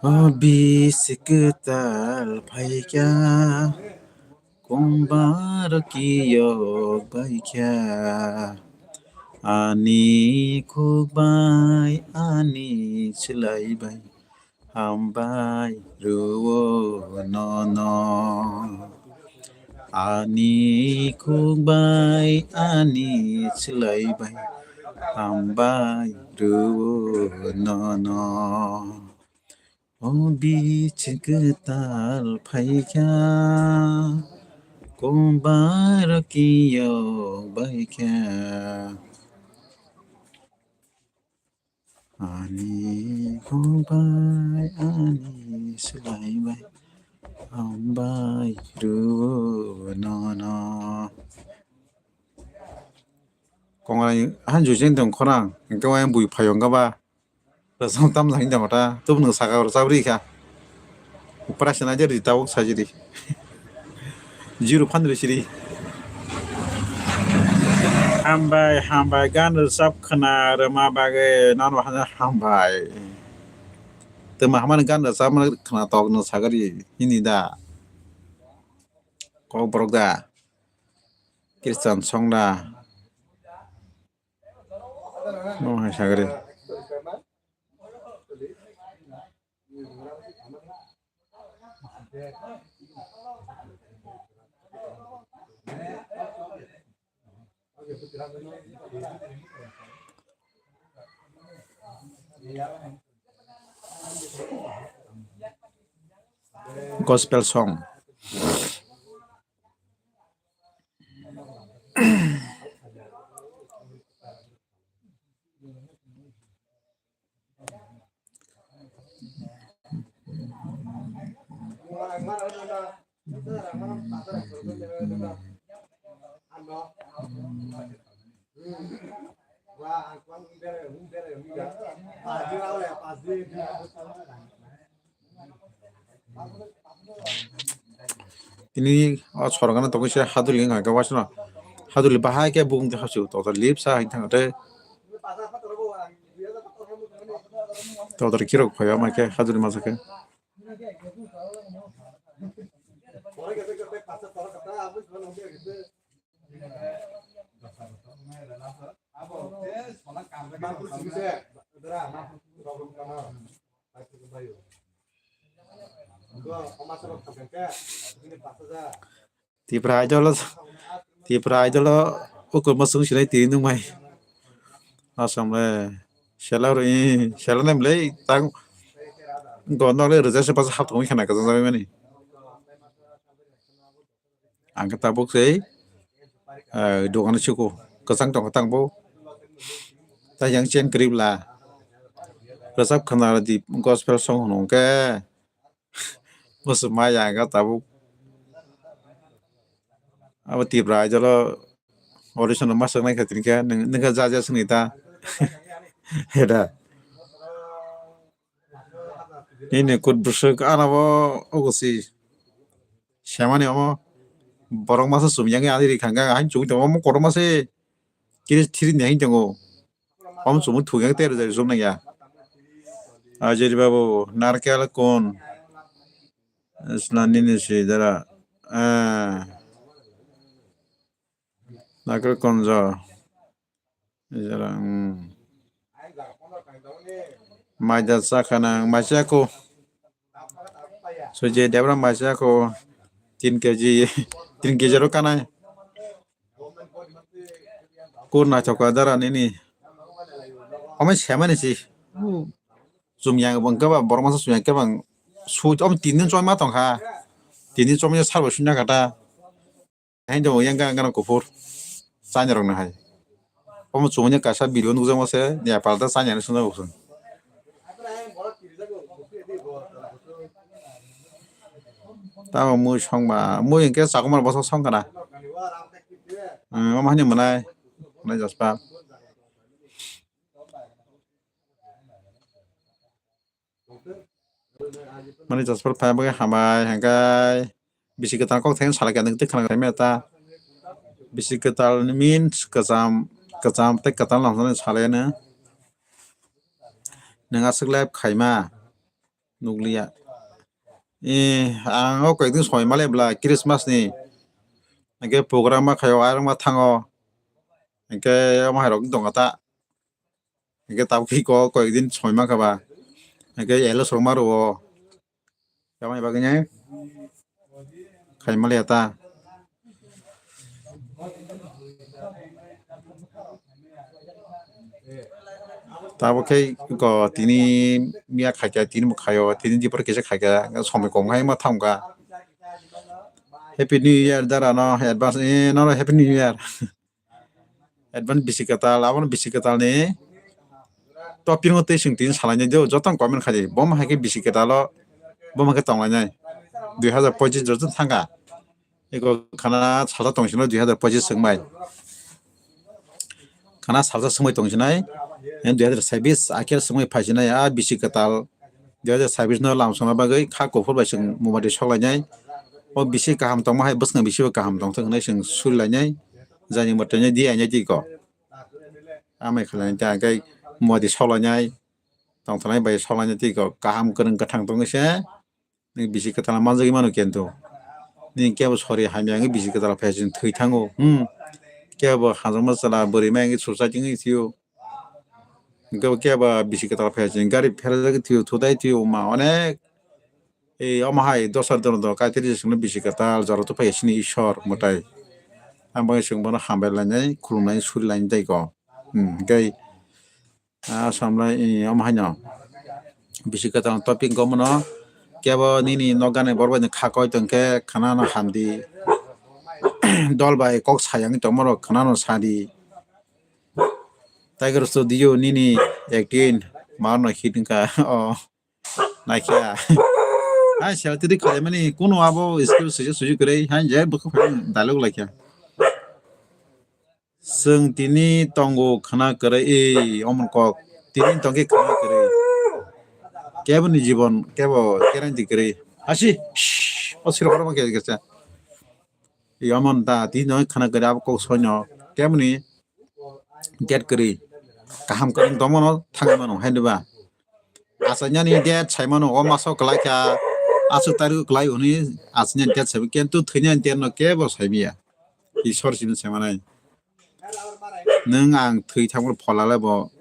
O bisi kwtal phaikha, kongbar kiyok baikha. Ani khuk bai, ani swlai bai. Hambai rwo nono. Ani khuk bai, ani swlai bai. Hambai rwo nono. O biching kwtal phaikha. Kongbar kiyok baikha. Ani khuk bai, ani swlai bai, hambai rwo nono. Kongrai han jujeng tong khorang, hingke wayang bui phayong gaba. Rwchap tam jani da mata, tubun saka rwchap ri kha. Operation aja di tabuk sajiri. Zero phan ri siri. Hambai, hambai, gan rwchap khna rwma bagwi nono hano hambai. Twma hamani gan rwchap khna tok no sagari hini da. Kok borok da. Kristan song da. Mo hai sagari. Gospel song. Tini o sorokano tongwi se haduli wngkha khe waisano haduli bahai khe bumung twi hapsio totor lip sa hai thang tei totor kirok phai ma khe haduli masa khe. Tipra Idol, Tipra Idol o ukur masung sinai tini nungmai. Asam le sela ro i sela nem le tang go nok le rwja se pas hap tongwi khana kwchang jagwi mani. Ang khe tabuk sei, eh, dogan siko kwchang tong tang bo. Ta yang chen kwrwi bla. Rwchap khwna di gospel song hwnwi khe. Bwswk ma ya ang khe tabuk. Abo Tipra Idol o audition ma swk nai kha tini khe nwng, nwng khe ja ja swngni ta. Heda. Nini kut bwswk ano bo ogo si. Semani omo borok masa chum yang ani ri khang kha hain chugui tongo omo kotor mase kiri thiri ni hain tongo omo chumui thung yang ter jari chum nang ya ajeri babu narkel kun sna nini si jara ah narkel kun jo. Ijara, hmm. Maida chakha nang, mai chako. Suje Debra mai chako. Tin K G, tin K G ro kanai. Kur naithok ka dara nini. Omo semani si. Chum yang bang kaba borok masa chum yang kaba su om tin din choi ma tong kha. Tin din choi ma sar bo sunya kata. Hain tongo yang gana gana kuphur. Chani rok no hai. Omo chumui kaisa video nukjakma se Nepal ta chani ani swngjak bo chwng. Tamo mui songma mui hinkhe chakumar bwswk song kana. Hmm, omo haino mwnai. Mwnai jaspa. Mani jasper phai bagwi hambai hingkai bisi kwtal kok thai salai khe nwng twi khna meta bisi kwtal means kwcham kwcham tei kwtal no salai no nwng aswk live khaima nukliya e ang o koi din soi male bla Christmas ni hingke program ma khaio ayang ma thango hingke omo hai rok wng tongkha ta. Hingke tabuk khe kok koi din soi mankha ba. Hingke elo song ma rwo. Tamoni bagwi nai khai maliya ta. Tabuk khe ko tini miya khaikha tini bo khaio tini dipor kisa khaikha somoi kom hai ma thamkha. Happy New Year dara no advance eh no no Happy New Year. Advance bisi kwtal, abono bisi kwtal ni topic no twi swng tini salai nai do, joto no comment khai di. Bo ma hai khe bisi kwtal o, bo ma khe tong lai nai. Dui hazar pochis joto thang kha. Eko khana salsa tong sino dui hazar pochis swng bai. Khana salsa swng bai tong sinai, dui hazar sabis akhir swng bai phai sinai, a bisi kwtal. Dui hazar sabis no lam songna bagwi kha kuphur bai chwng mobati sok lainai. O bisi kaham tongma hai bwswk bisi bo kaham tongthok hinwi chwng suri lainai. Jani moto no di aina tiko. Amai khalai ta khe mobati sok lainai. Tongthoknai bai sok lainai tiko. Kaham kwrwng kwthang tongwi se. Nini bisi kwtal manjagwi mano kento. Nini kebo sori hamya wngwi bisi kwtal phai chwng thwi thango. Hmm. Kebo hamjakma chwla bwrwi mai wngwi suicide wngwi thwio. Hingke bo kebo bisi kwtal phai chini gari pherajagwi thwio, thutai thwio, ma onek. Ei, omo hai dosar dono do kaitri jeswkno bisi kwtal jora tubuphaio chini Ishwar mwtai. Ang bagwi chwng bono hambai lainai, khulumnai, suri lainai tei kok. Hmm, hingke, ah, samlai, ei, omo haino. Bisi kwtal topic wngkha omono. Kebo nini nok gana borok bai kha koi tongkhe khana no hamdi. Dol bai kok sayang tongma rok khana no sadi. Tiger Studio nini acting ma no hit wngkha o naikha. Hai sel tiri khaimani kuno abo skill sujui sujui kwrwi hai je bwkha phai dialogue laikha. Chwng tini tongo khwna kwrwi ei omon kok tini tongkhe khwna kwrwi kebo ni jibon kebo guarantee kwrwi hasi o siro horma khe khe. Yomon da tini no khana kwrwi abo kok soino kemni get kwrwi kaham kwrwng tongmano thangwi mano hai diba. Achainani date saimano o maso kwlai kha Aswk tarik o kwlai hwnwi achini tet sabi, kintu thwini tet no kebo saimaya. Isor simi saimanai. Nwng ang thwi thangmani pholale bo.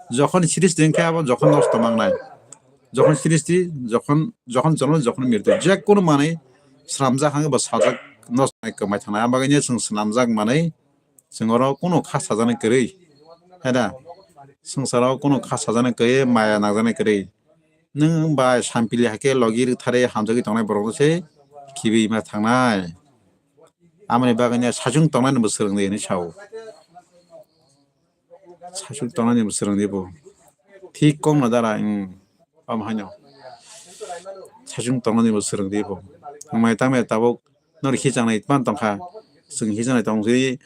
Jokhon sristi hwnkhe abo jokhon nosto mangnai. Jokhon sristi, jokhon, jokhon jonom, jokhon mrityu. Je kunu manwi swnamjak hwnkhe bo sajak nosto mangnai, kwmai thangnai. Abagwino chwng swnamjak manwi chwng oro kunu kha sajani kwrwi. Hai da? Swngcharo kunu kha sajani kwrwi, maya nangjaknai kwrwi. Nwng bai sampili hai khe logi rwktharwi hamjagwi tongnai borokno se khibiui ma thangnai. Aboni bagwino saichung tongnai ni bo swrwng di hinwi sao. Saichung tongnai ni bo swrwng di bo. Thik kok no dara, hmm. Omo haino. Saichung tongnai ni bo swrwng di bo. Wngmai tangmai tabuk nori khichang nai tman tongkha. Chwng khichang nai tong si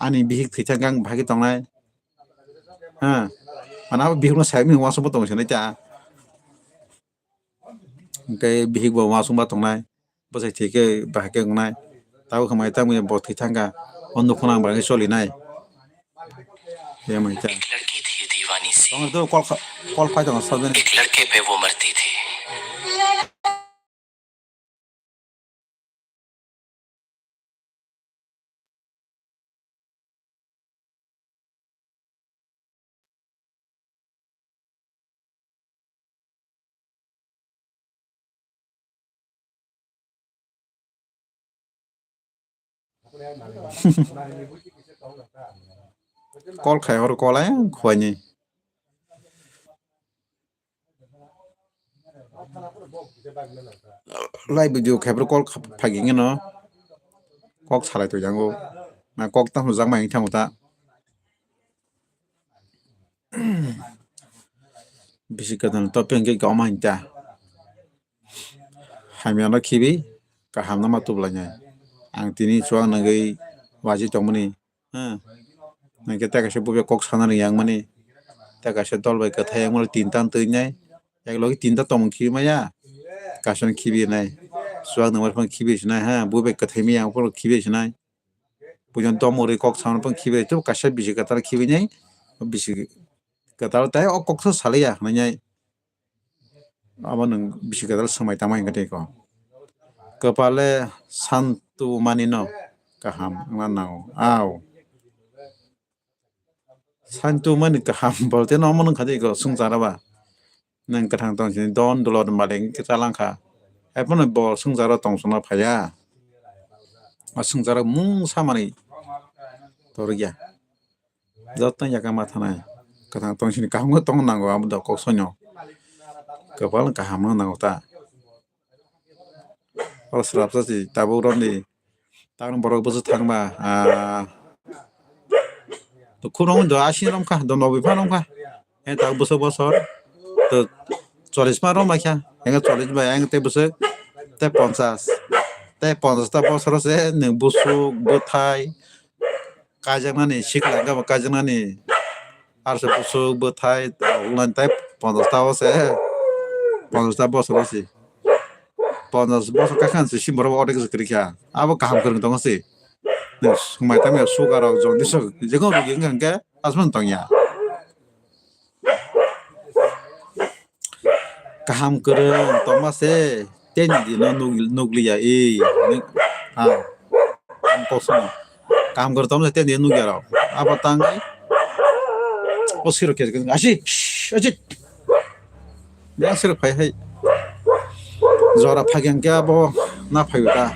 ani bihik thwi thang khe ang bahai khe tongnai. Ha. Ano abo bihik no sai mani uansuk bo tong sinai ta. Hwnkhe bihik bo uansukma tongnai, bwsai thwi khe bahai khe wngnai, tabuk hambai tangwi bo thwi thangkha, o nukhung ang bahai khe cholinai. Bemai ta. Tongri do kol kha-, kol phai tongo sabjani. Kol khai hor kol ayang khuaini. Live video khaibro kol kha-, phagingeno kok salai toijango. Na kok tamo jakmai wngthango ta. Bisi kwtal topic hwnkhe koma hinta. Hamyano khibi kahamno ma tublainai. Ang tini chuwak nangwi waji tongmani. Hmm. Hwnkhe tei kaisa bubai kok sana rwngya wngmani, tei kaisa dol bai kwthai wngmani tinta wng twi nai, yak logi tinta tongmung khibi maya, kaisa no khibi nai, chuwak nangmani phano khibi sinai ha, bubai kwthai maya phano khibi sinai, buino dom uri kok samani phano khibi, tei kaisa bisi kwtal khibi nai, bisi kwtal tei o kok sa salai ya hwnwi nai. Abo nwng bisi kwtal swmai tangma hwnkhe tei ko. Kwpale santu manino kaham wngna nango. Au. Santu mani kaham bolte no omo nungkha tei ko swngcharo ba. Nwng kwthang tong sini don dulot malik wngkhe chalangkha. Haiphano bo swngcharo tong songna phaiya. O swngcharo mungsa manwi torikya. Joto yakama thanai. Kwthang tong sini kaham khe tong nango abo da kok sonyo. Kwpal kaham no nango ta. O swrapsa si tabuk romdi. Tang borok bwswk thangba, ah, to khurang do asi romkha, do nobwi pha romkha. He tabuk bwswk bosor. To chollish ma romlaikha. Henge chollish bai ang tei bwswk tei ponchash. Tei ponchash ta bosor se nwng bwswk bwthai kaijaknani sikla hwnkhe bo kaijaknani arso bwswk bwthai ulan tei ponchash ta o se ponchash ta bosor o se ponchash bosor kakhan se si borok orek se kwrwi kha abo kaham kwrwng tongo se nwng swmai tangya sugar rok jaundice rok jekon rogi wngkha hwnkhe aswk tongya. Kaham kwrwng tongma se tei ni dino nuk-, nukliya e. Ah, ang kok sano. Kaham kwrwng tongma se tei ni dino nukya rok. Abo tang o siro khe asi, asi. Yang siro phai hai. Jora phai khe abo na phai ta.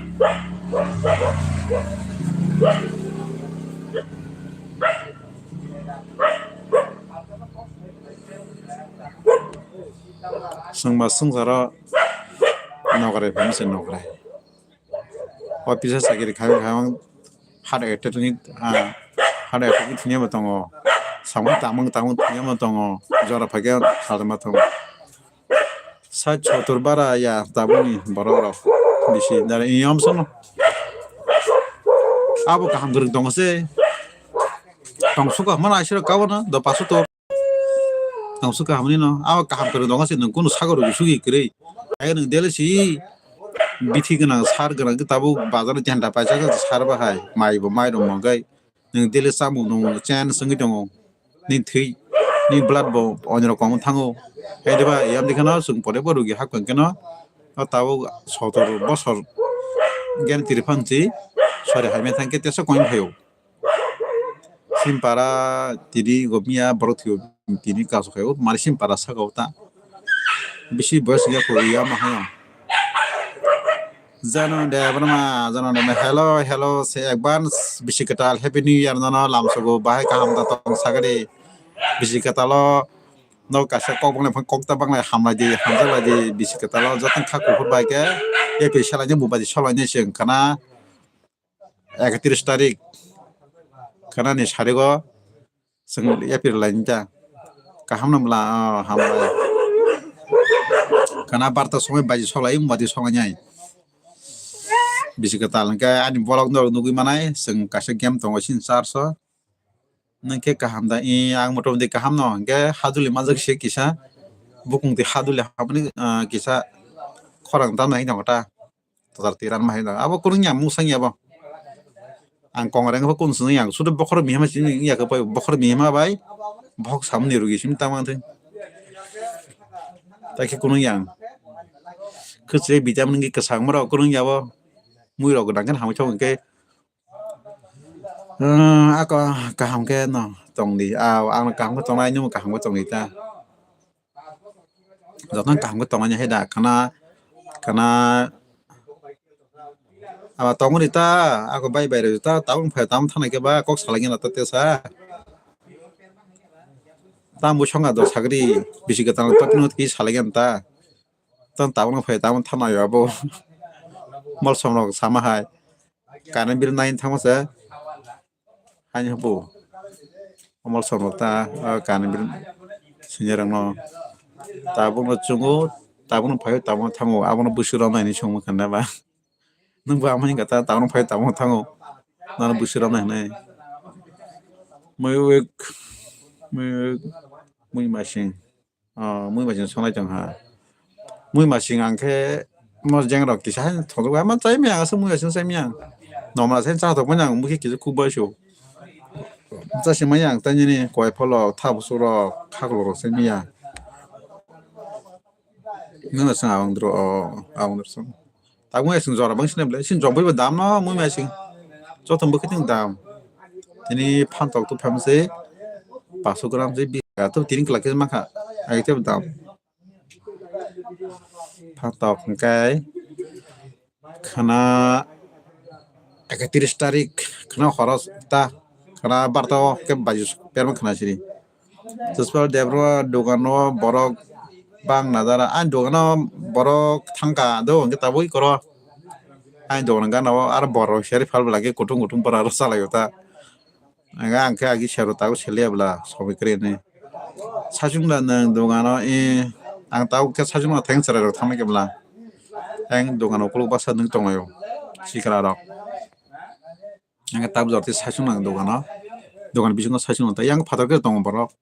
Swngba swngcharo nokrai phano se nokrai. Office o chakiri khaima khaima heart attack ni, ah, heart attack ni thwinai bo tongo. Samung tamung tamung thwinai bo tongo. Jora phaikhe salma tongo. Sait sotor bara ya tabukni borok rok bisi dara iyom sono. Abo kaham kwrwng tongo se. Tongsuka mana asiro kabono do paso to. Tongsuka hamni no. Abo kaham kwrwng tongo se nwng kunu sago rwgwi sugwi kwrwi. Ai nwng dele si bithi gwnang sar gwnang khe tabuk bazar jenda paisa sar bahai mai bo mai rok mangkai. Nwng daily chamung nung chen swngwi tongo. Nini thwi, nini blood bo onyo rok kongwi thango. Hai diba, yam dikhano chwng pore bo rugi hak pang keno. O tabuk sotor bosor gen tiri phansi sori hai methang khe tesa koin phaio. Simpara tini gomia borok thio tini kaso khaio mari simpara saka o ta. Bisi boyos ya ko ya ma hayo. Jano de brama, jano de hello, hello, se advance bisi kwtal Happy New Year nono lamsogo bahai kaham da tong sagadi. Bisi kwtalo no kaisa kok banglai phang kok ta banglai hamlai di, hamjaklai di, bisi kwtalo jotong kha kuphur bai khe April salai ni bubaji salai ni se wngkha na. Ekatris tarik khwnani sarigo chwng April laini ta. Kaham no bwla, oh, hambai. Khwna barta songwi baji soklai, wngmadi soklainai. Bisi kwtal hwnkhe ani vlog norok nugwi manai, chwng kaisa game tongo sini church o. Nwng khe kaham da, i ang motamoti kaham no, hwnkhe haduli manjak se kisa, bukung twi haduli hamani, ah, kisa khorang tamna hinwi tongo ta. Tatar tiran ma hai da. Abo kurung ya musang ya bo. Ang kong reng pho kun sung yang. Sudu bokhor mihima sini ya khe pai bokhor mihima bai. Bokhok samni rugi sim tamang thing. Ta khe kunung yang. Khwchai vitamin ki kwsang maro kunung ya bo. Mui rok dang khe hamwi thok khe. Ako kaham khe no tong di. Ang kaham khe tongnai nung kaham khe tong di ta. Jotono kaham khe tongmani hai da khwna, khwna. Aba tongmani ta, ako bai bai rw ta, tabuk phai tamo thanai khe ba kok salai gana ta tesa. Tamo songa do sagri bisi kwtal patno ki salai gana ta. Tamo tabuk phai tamo thanai abo. Mol som rok sama hai. Current bill nine thangma se. Haini hapo. Omal somrok ta, ah, current bill senior rokno. Tabukno chungo, tabukno phaio, tabukno thango. Abono busi romnai hinwi songma khanna ba. Nwng bo ama hinka ta, tabukno phaio, tabukno thango. Nono busi romnai hinwi. Mui wik, mui wik, mui masing. Oh, mui masing sonai tong ha. Mui masing ang khe mo jeng rok kisa hai thongjak bai, ama chai maya, aswk mui masing chai maya. Nomra sai cha tok manya, ang mui khe kisa kuk bai su. Cha se maya ang tani ni koi pholo, tha busu rok, khaklo rok sai maya. Nuna sang awang dro, oh, awang dro sang. Tabuk mui asing jora bangsi nai belai, sini jok bai bo dam no mui mai asing. Joto bwkhe tong dam. Tini phantok tu phamse, paso gram se bi, tu tini kwlak khe mankha, ai te dam. Phantok hwnkhe khwna ekatris tarik khwna horo ta khwna barta o khe baji perma khwna siri. Jaspal Debbarma dogano borok bang nadara. Ani dogano borok thangka do hwnkhe tabuk koro. Ani dogano gana o aro borok seri phalbwla khe kutung kutung bwra rw chalaio ta. Ang khe agi sero tabuk seliya bwla sobi kwrwi ni. Sachung da nwng dogano i ang tabuk khe sachung no theng chwrai rok thangma khe bwla. Ang dogano ukuluk baksa nwng tonglaio sikla rok. Ang khe tabuk jora tei saichung nang dogano, dogan bisingo saichung nang. Yang phatar khe tongo borok.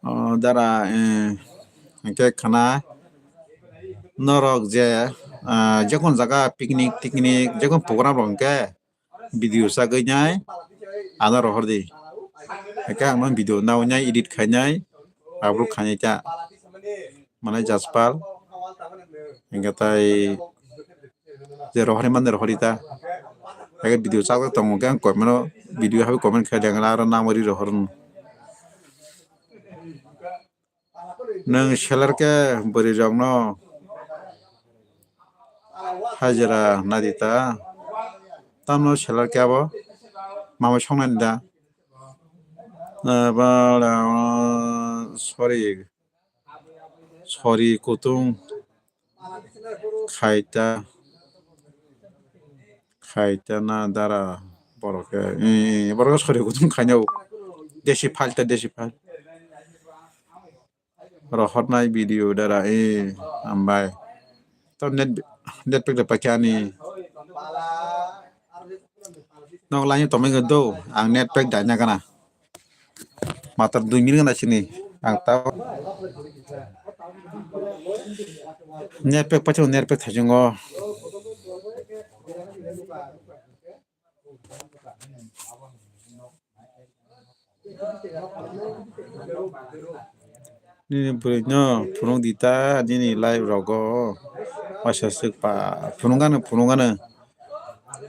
O dara, eh, hwnkhe khwna norok je, ah, jekon jaga picnic, picnic, jekon program rok hwnkhe video chagwi nai ano rohor di. Hwnkhe ang no video naui nai edit khai nai upload khai nai ta. Mane Jaspal. Hingke tai je rohorni mande rohorita. Hingke video chakjak tongo hingke ang comment o video habi comment khe leng aro nang ri rohor. Nwng seller khe bwrwi rokno hajira nadita. Tamno seller khe abo mamai songnani da. Sorry. Sori kutung khaita, khaita na dara borok khe, eh, borok khe sori kutung khaina o. Desi phalta, desi phal. Rohornai video dara, eh, hambai. To net, net pack da paikha ani. Nok lain tongmani do, ang net pack da nya gana. Matar dui minute gana sini. Ang tao. Net pack pachu, net pack thajungo. Nini bwrwi no phunuk di ta, nini live rogo. Waisa swk pa, phunuk gano, phunuk gano.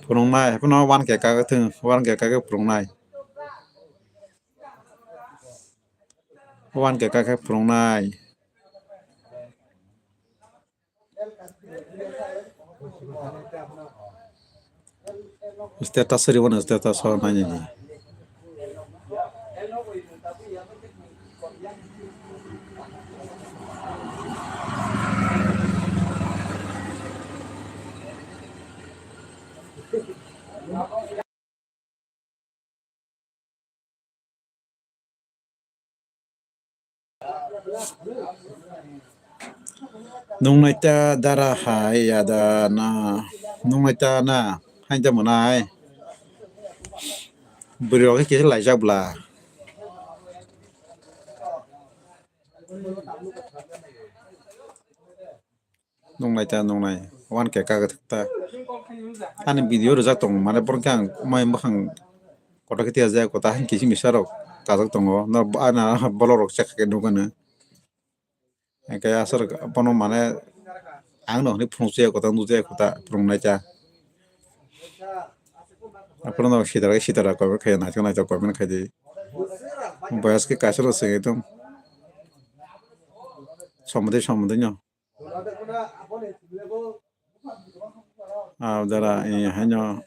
Phunuk nai, haphano one K kagwi thung, one K kagwi phunuk nai. One K kagwi phunuk nai. Status siri wano status o nai nini. Nung naita dara hai yada na, nung naita na, hain ta mwnai. Bwrwi rok khe kisa laijak bla. Nungnai ta nungnai, one K kagwi thwk ta. Ani video rwjak tongo, mane borok khe ang mai mwkhang kotor khe tiya jaya kota, haini kisi misa rok kajak tongo, no, ana bolok rok chekha khe nukgano. Hwnkhe aswk bono mane ang no hwnwi phunukjaya kota, nukjaya kota, phunuknai ta. Aphuru no sitara khe sitara comment khai, naithok naithok comment khai di. Boyas khe kaisa rw swngwi tong. Somodi somodi no. Ah, dara, eh, haino.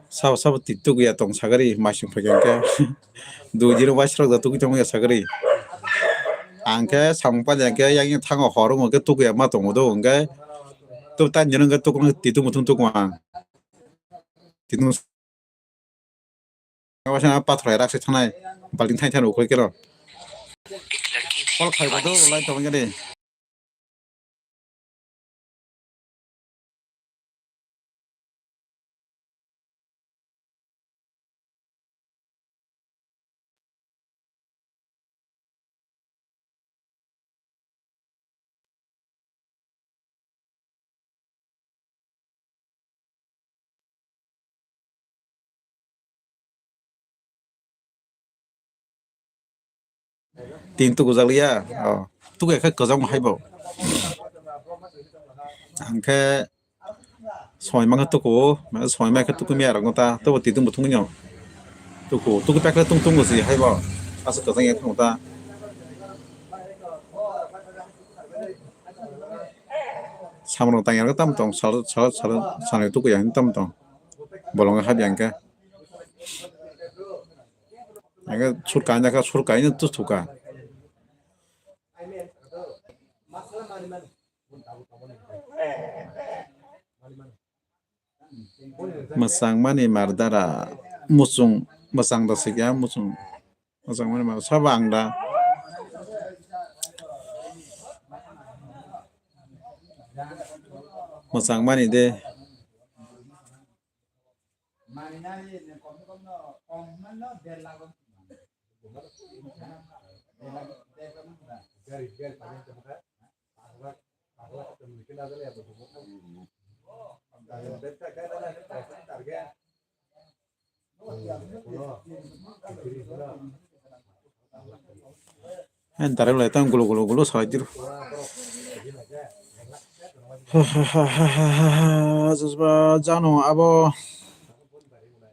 Sabo sabo twi tukuya tong sagari, masing phaikha khe. Dui dino waisrok da tukui tongya sagari. Ang khe samung paide khe yang yang thango hor wngkhe tukuya ma tongo do, hwnkhe tuk tan jeno hwnkhe tukung twi tung muthung tukung ang. Twi tung Waisa pathor hai rak se thanai, balting thani thani ukhoi keno. Kol khai bodo, lai tong gani. Tin tukujak liya. Oh. Tuku ekhe kwchangma haibo. Ang khe soi mangkha tuku, soi mangkha tuku miya rok ta, tuku titung butung nyo. Tuku, tuku pekle tung tung si haibo. Asa kwchang ya thang ta. Samrok tang ya tam tong, sal, sal, sal, sal tuku ya tam tong. Bolong ha biang khe. Ang khe sur kainja kha, sur kainja tu thuka. Mwchangmani mardara muchung, mwchang da sikya muchung, mwchangmani mar sabo ang da mwchangmani de. Hen tarek lai tang gulo gulo gulo salai diru. Jano abo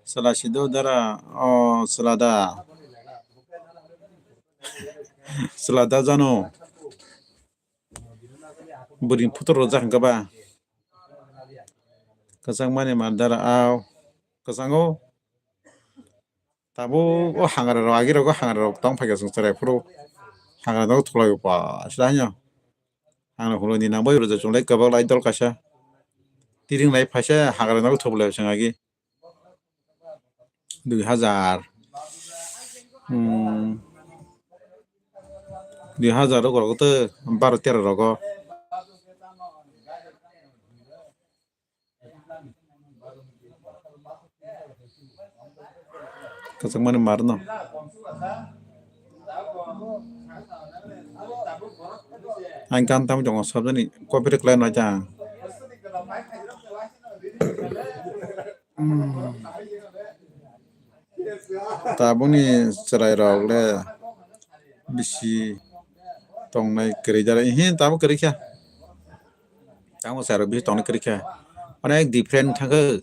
sela sido dara o sela da. Sela da jano. Bwrwi photo rwjak hwnkhe ba. Kwchangmani mardara au. Kwchango. Tabuk o hangra rok, agi rogo hangra rok tong phaikha chwng chwrai phuru. Hangra no thuklai o pa sida hino. Hangra huloni nang bai rwjak chwng lai kwbak lai dol kaisa. Tiring lai phaisa hangra no thuklai o chwng agi. Dui hazar. Hmm. Dui hazar rok rok tw baro tero rogo. Kwchangmani mar no. Ang kan tam tongo sabjani copy khlai no jang. Tabukni chwrairok le bisi tongnai kwrwi dara. Ihi, tabuk kwrwi kha. Tabuk chwrairok bisi tongnai kwrwi kha. Onek different thangkhe.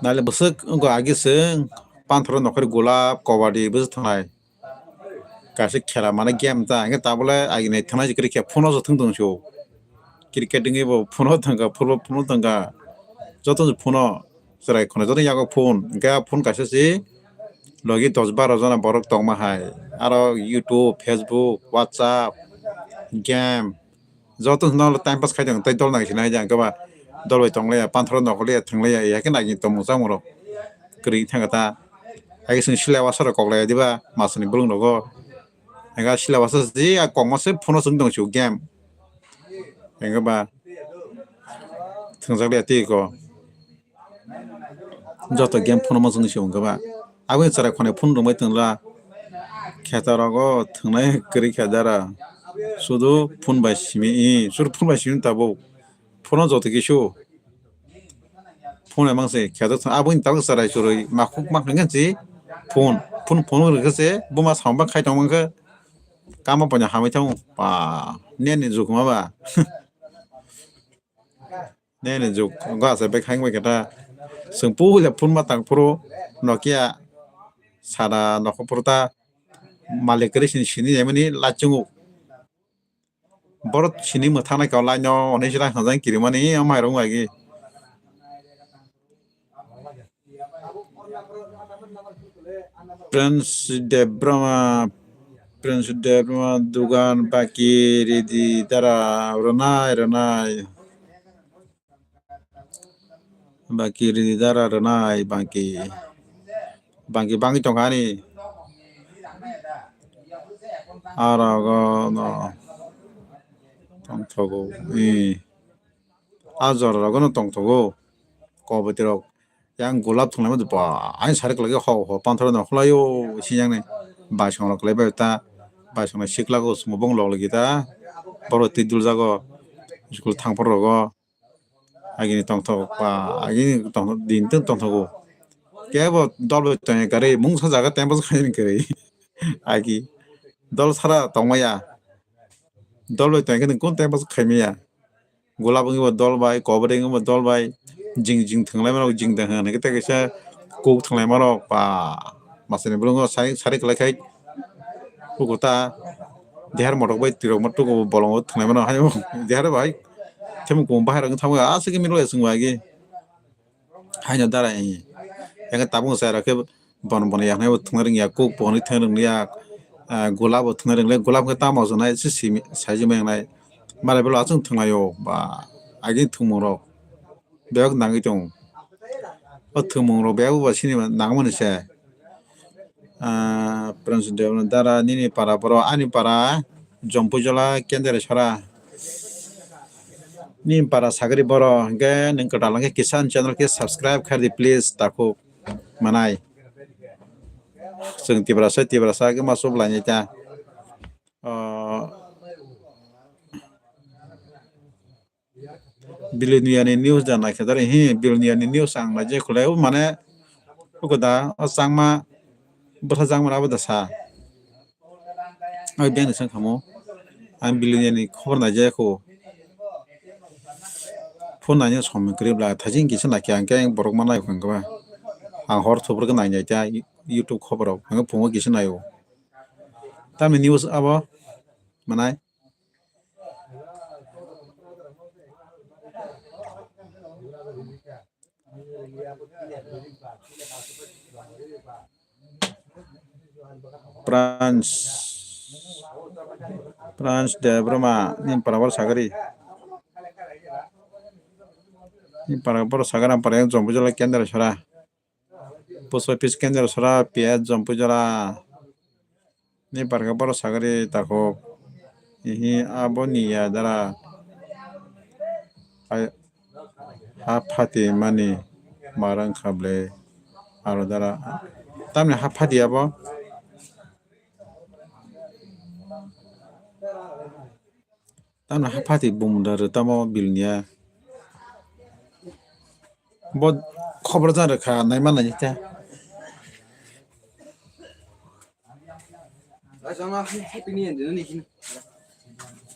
Nale bwswk wngkha agi chwng panthoro nokhorwi gulab, kobadi bwswk thangnai. Kaisa khela mane game ta, hingke tabole agini thangnai se cricket phone o se thwng tong sio. Cricket wngwi bo phone o thangkha, football phone o thangkha. Joto se phone o chwrai khwnai, joto yago phone. Hingke a phone kaisa se logi dos baro jona borok tongma hai. Aro YouTube, Facebook, WhatsApp, game. Joto no time pass khai tong, tei dol nang sinai jang keba dol bai tong laya, panthoro nokol ya, thwng laya, ya khe nagi tongmung chamung rok kwrwi thang ta. Hai khe chwng sila wasa rok kok laya diba, masani bulung rogo. Ega sila wasa si a kok mase phone o chwng tong sio game. Ega ba thwngjak laya tei ko. Joto game phone o ma chwng se wngkha ba. Aboni chwrai khwnai phone rwngbai tongla. Kheta rogo thwngnai kwrwi kha dara. Sudu phone bai simi, i, sudu phone bai simi tabuk. Phone o joto kisu. Phone bai mangse kheta thwng, aboni tabuk chwrai chwrwi makhuk makhuk khe si phone. Phone, phone rwkhe se buma samung ba khai tong mankhe. Kama pono hamwi thango. Ba, nini jukuma ba. Nini juk go asa bek hang bai khe ta. Chwng puila phone ma tang phuru Nokia sada nokho phuru ta malik kwrwi sini sini naimani lachungo. Borok sini mwthangna khe o line o hwnwi se rang sanjani kirimani o mairok bai khe. Prince Debroma, Prince Debroma dugan baki ridi dara rwnai rwnai. Baki ridi dara rwnai bangki. Bangki bangki tongkha ani. Aro go no tongthogo. I. A jora rogo no tongthogo. Koboti rok. Yang gulab thwnglaima ba, ani sari kwlai khe ho ho panthoro no khwlaio, siyang ni baisong rok kwlai bai ta, baisong ni sikla go sumo bong log lagi ta, borok twi dul jago, school thang phuru rogo, agini tongthok ba, agini tongthok din tong tongthogo. Kebo dol bai tongya kwrwi, mungsa jaga tempo khaini kwrwi, agi dol sara tongmaya, dol bai tongya khe nwng kun tempo khaimaya. Gulab wngwi bo dol bai, kobori wngwi bo dol bai, jing jing thwnglaima rok jing da hwnwi khe tei kaisa kuk thwnglaima rok ba masani bwlwngo sari sari kwlai khai kukuta dihar motok bai twirok ma tuku bolongo thwnglaima rok hai dihar bai themung kum bahai rok wng thangwi aswk milo ya chwng bai agi. Haino dara, eh, yang tabuk chwrai rok khe bon bon yakhnai bo thwngna rwngya, kuk bo hwnwi thwngna rwngya, ah, gulab bo thwngna rwngya, gulab khe tamo hwnwi simi saiji mangnai. Malai bwlai aswk thwnglaio ba, agini thwngmung rok bebak nangwi tongo. O thwngmung rok bebak bo sini nangmani se. Ah, Prince Dev dara nini para borok, ani para Jompuijola Kendreshwra. Nini para sagri borok, hwnkhe nwng kwtal hwnkhe kisa ani channel khe subscribe khaidi please, takhuk manai. Chwng Tiprasa, Tiprasa khe ma chup lainai ta. Oh, Biloniani news da naikhe dare, hi, Biloniani news ang naijak khulai, o mane, o da, o changma, bwsa changma abo da sa. Oi, beng ni sang khamo, ang Biloniani khobor naijak kho. Phone naina somoi kwrwi bla, thaijing kisa naikhe, ang khe borok ma nai kho, ang hor thubur khe nai nai ta, YouTube khobor rok, ang phungo kisa naio. Tamni news abo, manai. Prince, Prince Debroma, nini para bor sagari. Nini para bor sagari, ang para yang Jompuijola Kendreshwra. Post office Kendreshwra, P S Jompuijola. Ni parka borok sagari takhuk. Ihi abo ni ya dara. Hai, ha phati mani marang kha ble. Aro dara. Tamni ha phati abo. Tamo haphati bumda rw tamo bilniya. Bo khobor jan rwkha, naima naini ta.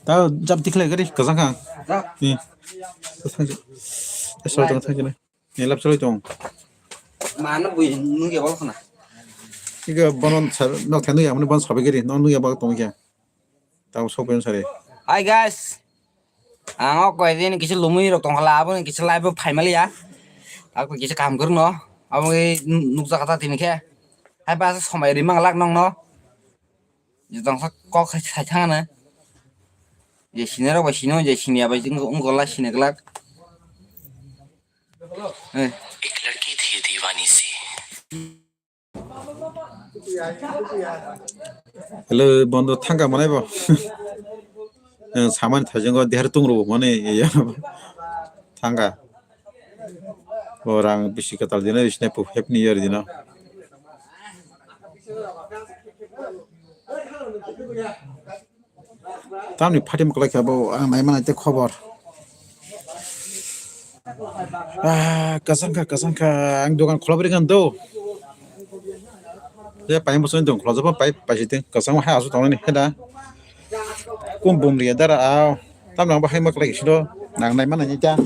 Ta jab tikhlai gari kwchang kha. Ni. Thang. Esor tong thang jene. Ni lap chalai tong. Mano bui nungya bol khna. Iga bonon sa nok thang nungya mani bon sabai gari. No nungya bol tong ya. Tamo sok pen sari. Hi guys. Ang o koi din kisa lumui rok tong khala, abo ni kisa live o phai mali ya. Ako kisa kaham kwrwng no. Abo ni nukjak kha ta tini khe. Hai ba somai ri mang lak nong no. Je tong sak kok sai, sai thang na. Je sini rok bai sini, je sini ya bai jing ung gola sini glak. Eh. एक लड़की थी दीवानी सी। Hello, bondo thangka manai bo. Eh, samani thaijingo deher tungro mani, iya. Thangka. Orang bisi katal dino, isne pu happy new year dino. Tamni phatim kwlai kha bo, ang nai mana tei khobor. Ah, kwchang kha, kwchang kha, ang dogan khulobri khan do. Je pai bosong dogan khulajak pai pai siteng, kwchang hai aswk tongnani heda. Kum bum riya dara, ah, tamni ang bo hai ma kwlai kha sino, nang nai mana ni ta.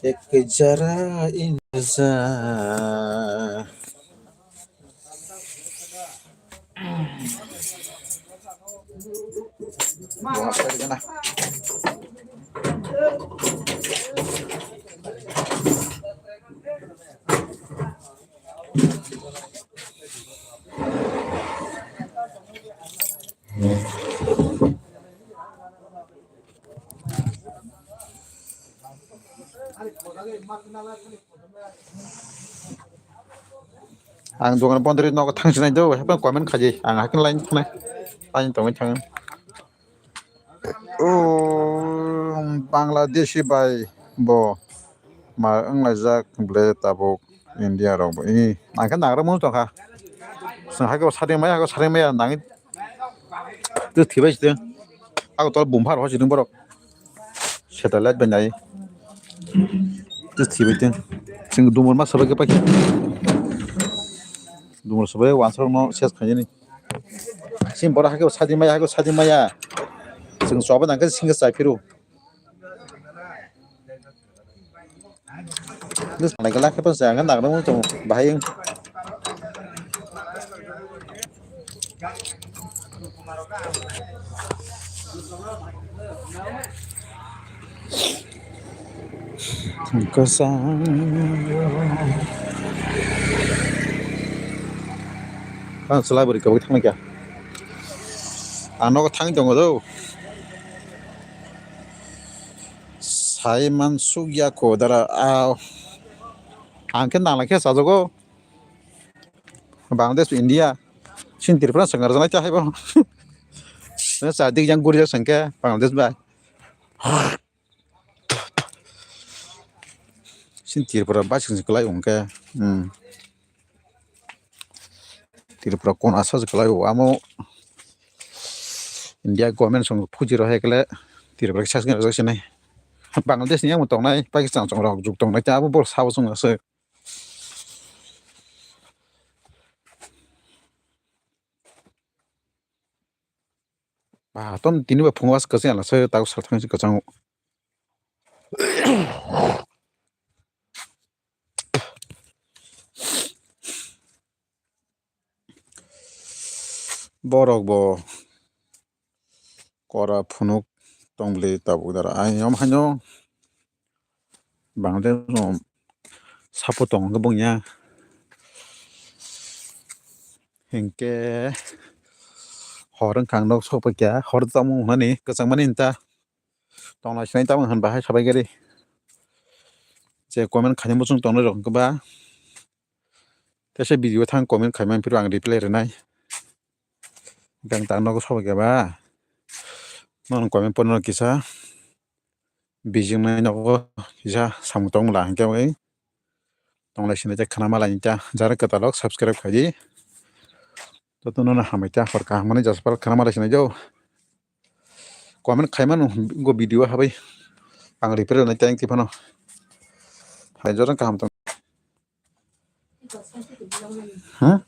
Ek jara in za. Ang dogan boundary nogo thang sinai do, haikhe comment khaidi, ang haikhe line thangnai, line tongwi thango. O Bangladeshi bai bo ma wnglaijak ble tabuk India rok bo. I, ang khe nagra mung tongkha. Chwng hai khe bo sari maya, hai khe sari maya nangwi. Twi thibai sitwng. Ako tol bumphar ho sitwng borok. Satellite bai nai. Twi thibai tong. Chwng dumor ma sabai khe pai. Dumor sabai wansarok no ses khainani. Sim borok hai khe sadi maya, hai khe sadi maya. Chwng choba nang khe singkhe chai phiru. Nai khe lakhe pa chwng nang nang tong bahai. Kwchang. Ah, chwla bwrwi kwbwi thangkha. Ang nogo thangwi tongo do. Sai man sukya ko dara, ah, ang khe nang lai khe chajago. Bangladesh, India, sin Tripura swng rwjaknai ta hai bo. Sa dik jang guri jak swng khe Bangladesh bai. Sin Tripura bai swng kwlai wng khe. Hmm. Tripura kon asa se kwlai o amo India government song phuji rw hai kle Tripura kisa sinai. Bangladesh ni amo tongnai Pakistan song rok juk tongnai ta abo bor sabo song aswk. Ba, ton tini ba phungo as kwchang ala se tau sal thang se kwchang. Borok bo kora phunuk tongli tabuk dara. Ayong haino Bangladesh no sapo tong hwnkhe bongya. Hinkhe hor wngkha ang nok sokphaikha, hor tamo hwnani kwchangmani hinta tongnaisnai tamo hwn bahai sabai gari. Je comment khaina muchung tongnai rok hwnkhe ba, teisa video thang comment khaimani phiro ang reply rwnai. Gang ta nogo sobai khe ba, nono comment porno kisa bijing nai nogo kisa samung tong mala hwnkhe bai tonglai sini tei khana malai ta jara kwtal rok subscribe khaidi. Jotono no hamai ta hor kaham mani jasupal khana malai sini jo. Comment khaimano go video habai ang reply rwnai tei phano. Hai jorang kaham tong. Ha?